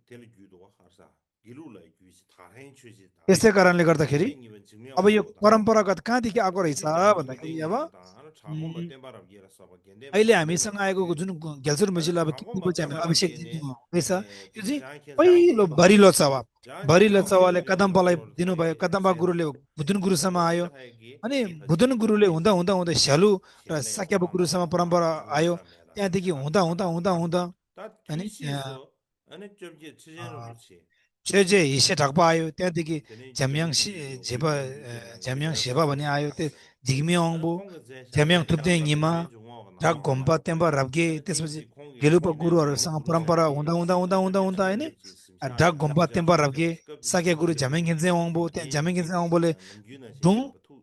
tel gyu do har sa gilu la gyu si ta hen chu ji ta त्यसै कारणले ta गर्दाखेरि she ni ben jing me अब wa यो go da परम्परागत कहाँदेखि आएको रहेछ khoshi benjo ge भन्दाखेरि ding अब ge da ana cha gom ba tem ba ra ge la sa ba gen de ba अहिले gen de ba हामीसँग ra आएको ge जुन ग्याल्सुर ana मसिलो अब cha gom ba किनेको चाहिँ tem ba हामीलाई ra अभिषेक ge ne दिनुहुँदैछ यो चाहिँ jang khen jang पहिलो ge भरिलो चवा jang khen भरिलो jang ge चवाले ge कदम्बालाई lo lo tha दिनुभयो ge कदम्बा se गुरुले बुद्धुन गुरुसम्म lo आयो tha ge अनि phaji बुद्धुन गुरुले हुँदा हुँदा हुँदा स्यालु र shele साक्याबु wang गुरुसम्म da परम्परा आयो nguen me da त्यहाँदेखि cha हुँदा sa हुँदा हुँदा ta हुँदा ta tu अनि shi so ane chob ge chijen ro chi जे हिस्से ढाक्पा आयो त्यहाँदेखि tene chob झ्याम्याङ ge gyu do झेपा gyu du ge la ge झ्याम्याङ da सेपा sa भन्ने chi आयो ta त्यो Jigmi ane अङ्बो khong ge je sha झ्याम्याङ ge थुप्ते nam dar हिमा je ju wa na ढाक ma घोम्पा त्यहाँबाट रब्गे ane ting त्यसपछि ti khong ge गेलुपा khoshi ben jo thang bo गुरुहरूसँग guru la परम्परा ge हुँदा हुँदा हुँदा chob हुँदा ge हुँदा chijin होइन ro ji sim sha ढाक ge घोम्पा ja त्यहाँबाट sa ge रब्गे ba skap ji साके chu गुरु ge झ्यामेङ घिन्जे अङ्बो त्यहाँ ge झ्यामेङ घिन्जे अङ्बोले nam gyu na she ढुङ ge ba thu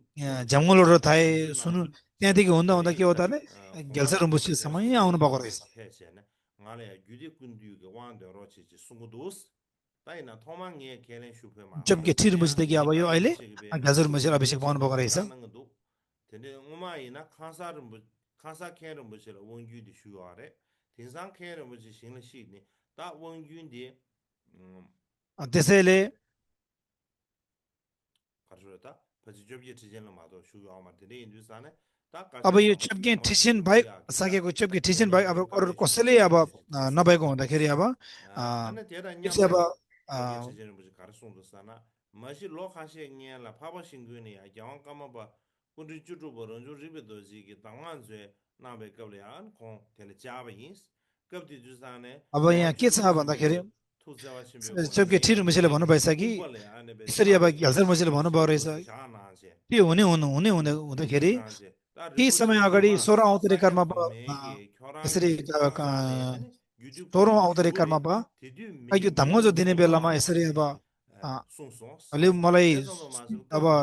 झ्याङ्गोलहरू थाए nam gyu na सुनु त्यहाँदेखि हुँदा हुँदा के हो त भने khonga ग्याल्सर la ge ba je रुम्बुसकीसम्म su यहीँ ge आउनु भएको lo रहेछ ba phe che ne nga le gyu de kun du ge wan de ro chi chi sung dus tai na thoma nge kelen shu phe ma जब गेठी tene ya रुम्बुसदेखि अब यो ta अहिले yin che ge be ग्याल्सर रुम्बुसले yin Abhishek che पाउनु ge भएको be रहेछ ta nang du tene ngoma yi na khansa khen rum bu che la won gyu de shu wa re tin sang khen rum bu chi shin le shi ni ta won gyu de त्यसैले ka ru ta pa ji job ye chi jen la ma do shu ya ma tene yin du sa ne ta ka अब sha यो ma ma चेप्के ma ठिसिन ju बाहेक ya ge ya सकेको चेप्के ठिसिन tene बाहेक अब ge ka अरू me shu ge कसैले chi अब ge chi ta su नभएको हुँदाखेरि अब ane tera यो nyam चाहिँ अब le job ye chi jen bu ji ka sung du sa na ma shi lo kha she nge la pa ba sing gu ni ya yang ka ma ba kun ri chu chu bo ron ju ri be do ji ge dang an zue na be ka le an kong tele cha ba yin kap ti ju sa ne अब यहाँ yang के chu छ lo sim be भन्दाखेरि ge tu za wa sim be go चेप्के ne ठिर मुसीले भन्नुभएछ कि ung ba le ane be यसरी cha अब be ge घ्याल्सर मुसीले shi भन्नुभएको she रहेछ do si sha na che त्यो tu ju हुँदाखेरि sa che ta ri केही bu समय shi ge अगाडि ma 16औं अवतरी sa ge कर्म ba me ge khorang यसरी ge kha sa le ane gyu du kun सोह्रौँ du अवतरी shu कर्म le भयो ti du यो me धम्म जो दिने sung बेलामा wa la यसरी अब sung sung अहिले मलाई te so ma so अब ka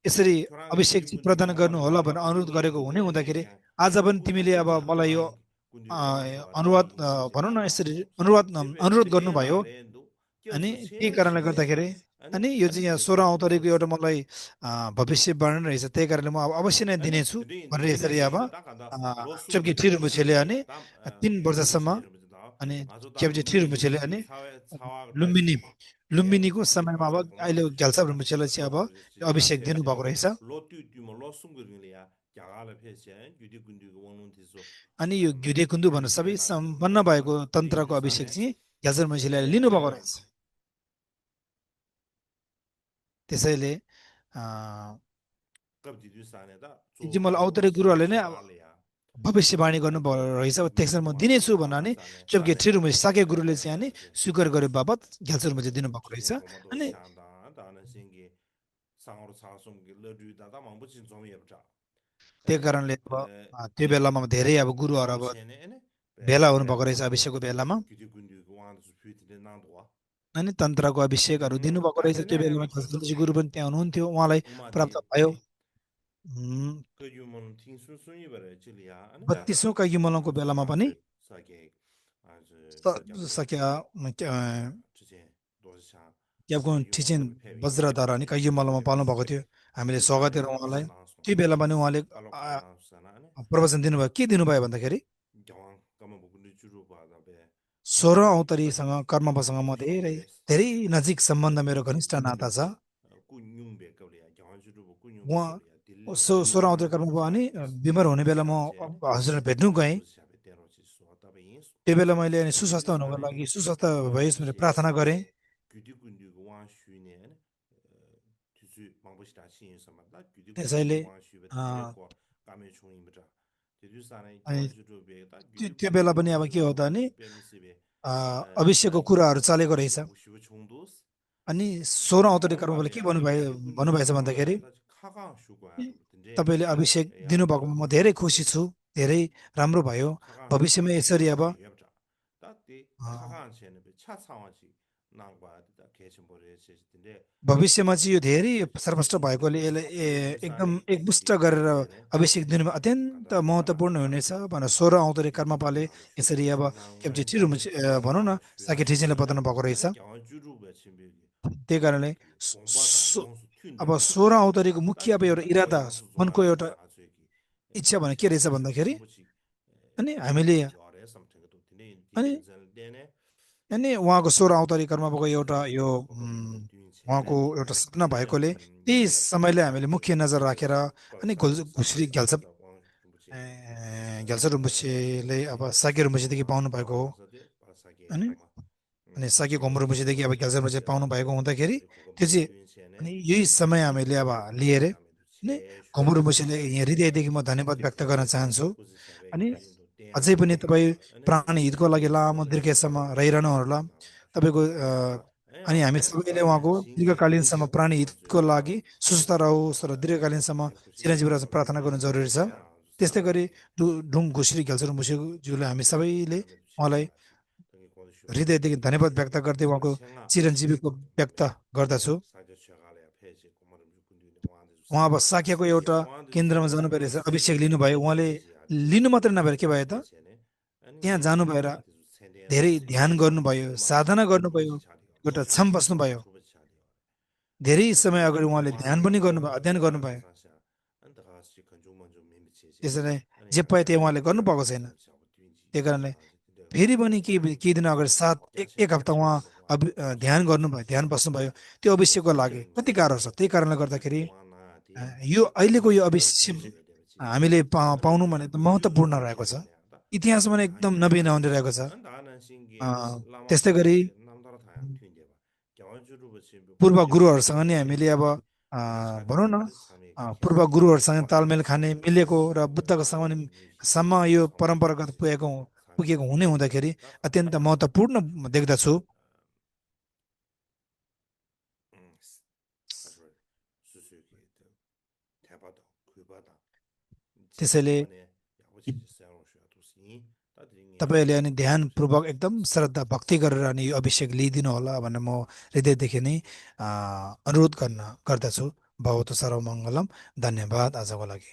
यसरी khorang ge अभिषेक gyu चाहिँ kun du प्रदान thang ba गर्नु le होला ma भनेर ba अनुरोध yin गरेको du हुने ane हुँदाखेरि kya आज पनि ku तिमीले chi अब cha मलाई यो khorang kun du wang jo re अनुवाद yin chi भनौँ ta न na यसरी so अनुवाद che be अनुरोध the गर्नुभयो la re du kyo अनि su त्यही chen कारणले shi ne गर्दाखेरि ane अनि यो ane चाहिँ यहाँ ge 16औं su अवतरीको dos एउटा मलाई भविष्य वर्णन रहेछ त्यही कारणले म अब अवश्य नै ane दिनेछु the भनेर the यसरी shi अब shi ta ka da lo sung चेप्के ge ठिर ge shi मुछेले ge अनि tam 3 वर्षसम्म shi ru da अनि ma so ta चेप्चे ठिर lumbini मुछेले chi अनि cha cha ga ta Lumbini chi ye लुम्बिनीको ane समयमा khang अब sa khong अहिले ge shi ग्याल्सा ta मुछेले चाहिँ अब lo chi त्यो ja अभिषेक phe che दिनुभएको रहेछ lo tu tu mo lo sung ge le ya kya ga le phe che gyu di gun du ge wong nun ti so अनि यो घिउरे कुन्दु भनेर सबै te na सम्पन्न भएको tene yin तन्त्रको du sa अभिषेक ne चाहिँ ग्याल्सर मुछेले tene लिनुभएको रहेछ त्यसैले kab di du sa ne da ती zo चाहिँ मलाई lo औतरे sung गुरुहरूले नै chi अब ga le ya भविष्यवाणी गर्नु रहेछ त्यसमा म दिनेछु भन्नाले जबकि ठिरुम साके गुरुले चाहिँ नि स्वीकार गरे बापत ग्याल्सुरमा चाहिँ दिनुभएको रहेछ अनि त्यही कारणले अब त्यो बेलामा धेरै अब गुरुहरू अब भेला हुनुभएको रहेछ अभिषेकको बेलामा अनि तन्त्रको अभिषेकहरू दिनुभएको रहेछ त्यो बेलामा ग्याल्सुन गुरु पनि त्यहाँ हुनुहुन्थ्यो उहाँलाई प्राप्त भयो 32औं कैगी मलङको बेलामा पनि सकिया क्याबको ठिचेन वज्रधारा अनि कैगी मलमा पाल्नु भएको थियो हामीले स्वागत गरौँ उहाँलाई त्यो बेला पनि उहाँले प्रवचन दिनुभयो के दिनुभयो भन्दाखेरि 16 औतरीसँग कर्मसँग म धेरै धेरै नजिक सम्बन्ध मेरो घनिष्ठ नाता छ उहाँ 16 औतरी कर्म भयो अनि बिमार हुने बेला म हजुरलाई भेट्नु गएँ त्यो बेला मैले अनि सुस्वास्थ्य हुनको लागि सुस्वास्थ्य भइस् भनेर प्रार्थना गरेँ त्यसैले अनि त्यो बेला पनि अब के हो त नि अभिषेकको कुराहरू चलेको रहेछ अनि 16 औतरी कर्म बेला के भन्नुभएछ भन्दाखेरि तपाईँले अभिषेक दिनुभएकोमा म धेरै खुसी छु धेरै राम्रो भयो भविष्यमा यसरी अब भविष्यमा चाहिँ यो धेरै सर्वष्ट भएकोले यसलाई एकदम एकमुष्ट गरेर अभिषेक दिनुमा अत्यन्त महत्त्वपूर्ण हुनेछ भनेर 16 औतरी कर्मपाले यसरी अब ठिरु भनौँ न साके ठिचेनले बताउनु भएको रहेछ त्यही कारणले अब 16 औतरीको मुख्य अब एउटा इरादा मनको एउटा इच्छा भने के रहेछ भन्दाखेरि अनि हामीले अनि अनि उहाँको 16 औतरी कर्मको एउटा यो उहाँको एउटा सपना भएकोले त्यही समयले हामीले मुख्य नजर राखेर अनि घुसरी घ्याल्सा रुम्बुछेले अब साके रुम्बुछेदेखि पाउनु भएको हो अनि अनि साके घुम रुम्बुछेदेखि अब घ्याल्सा रुम्बुछे पाउनु भएको हुँदाखेरि त्यो चाहिँ अनि यही समय हामीले अब लिएर अनि घुम रुम्बुछेले यहाँ हृदयदेखि म धन्यवाद व्यक्त गर्न चाहन्छु अनि अझै पनि तपाईँ प्राणी हितको लागि लामो दीर्घसम्म रहिरहनु होला तपाईँको अनि हामी सबैले उहाँको दीर्घकालीनसम्म प्राणी हितको लागि सुस्थ रहोस् र दीर्घकालीनसम्म चिरञ्जीवी रहेर प्रार्थना गर्नु जरुरी छ त्यस्तै गरी ढुङ घुसरी घ्याल्सर मुसेज्यूले हामी सबैले उहाँलाई हृदयदेखि धन्यवाद व्यक्त गर्दै उहाँको चिरञ्जीवीको व्यक्त गर्दछु उहाँ अब साक्यको एउटा केन्द्रमा जानु रहेछ अभिषेक लिनुभयो उहाँले लिनु मात्रै नभएर के भयो त त्यहाँ जानु भएर धेरै ध्यान गर्नुभयो साधना गर्नुभयो एउटा क्षम बस्नुभयो धेरै समय अगाडि उहाँले ध्यान पनि गर्नुभयो अध्ययन गर्नुभयो त्यसैले जे पाए त्यो उहाँले गर्नुभएको छैन त्यही कारणले फेरि पनि केही दिन अगाडि एक हप्ता उहाँ ध्यान गर्नुभयो ध्यान बस्नुभयो त्यो अभिषेकको लागि कति गाह्रो छ त्यही कारणले गर्दाखेरि यो अहिलेको यो अभिषेक हामीले पाउनु भने त महत्त्वपूर्ण रहेको छ इतिहासमा एकदम नबिनाउने रहेको छ त्यस्तै गरी पूर्व गुरुहरूसँग नि हामीले अब भनौँ न पूर्व गुरुहरूसँग तालमेल खाने मिलेको र बुद्धको सम्म यो परम्परागत पुगेको हुने हुँदाखेरि अत्यन्त महत्त्वपूर्ण देख्दछु त्यसैले तपाईँहरूले अनि ध्यानपूर्वक एकदम श्रद्धा भक्ति गरेर अनि यो अभिषेक लिइदिनु होला भनेर म हृदयदेखि नै अनुरोध गर्दछु भवतु सर्वमङ्गलम धन्यवाद आजको लागि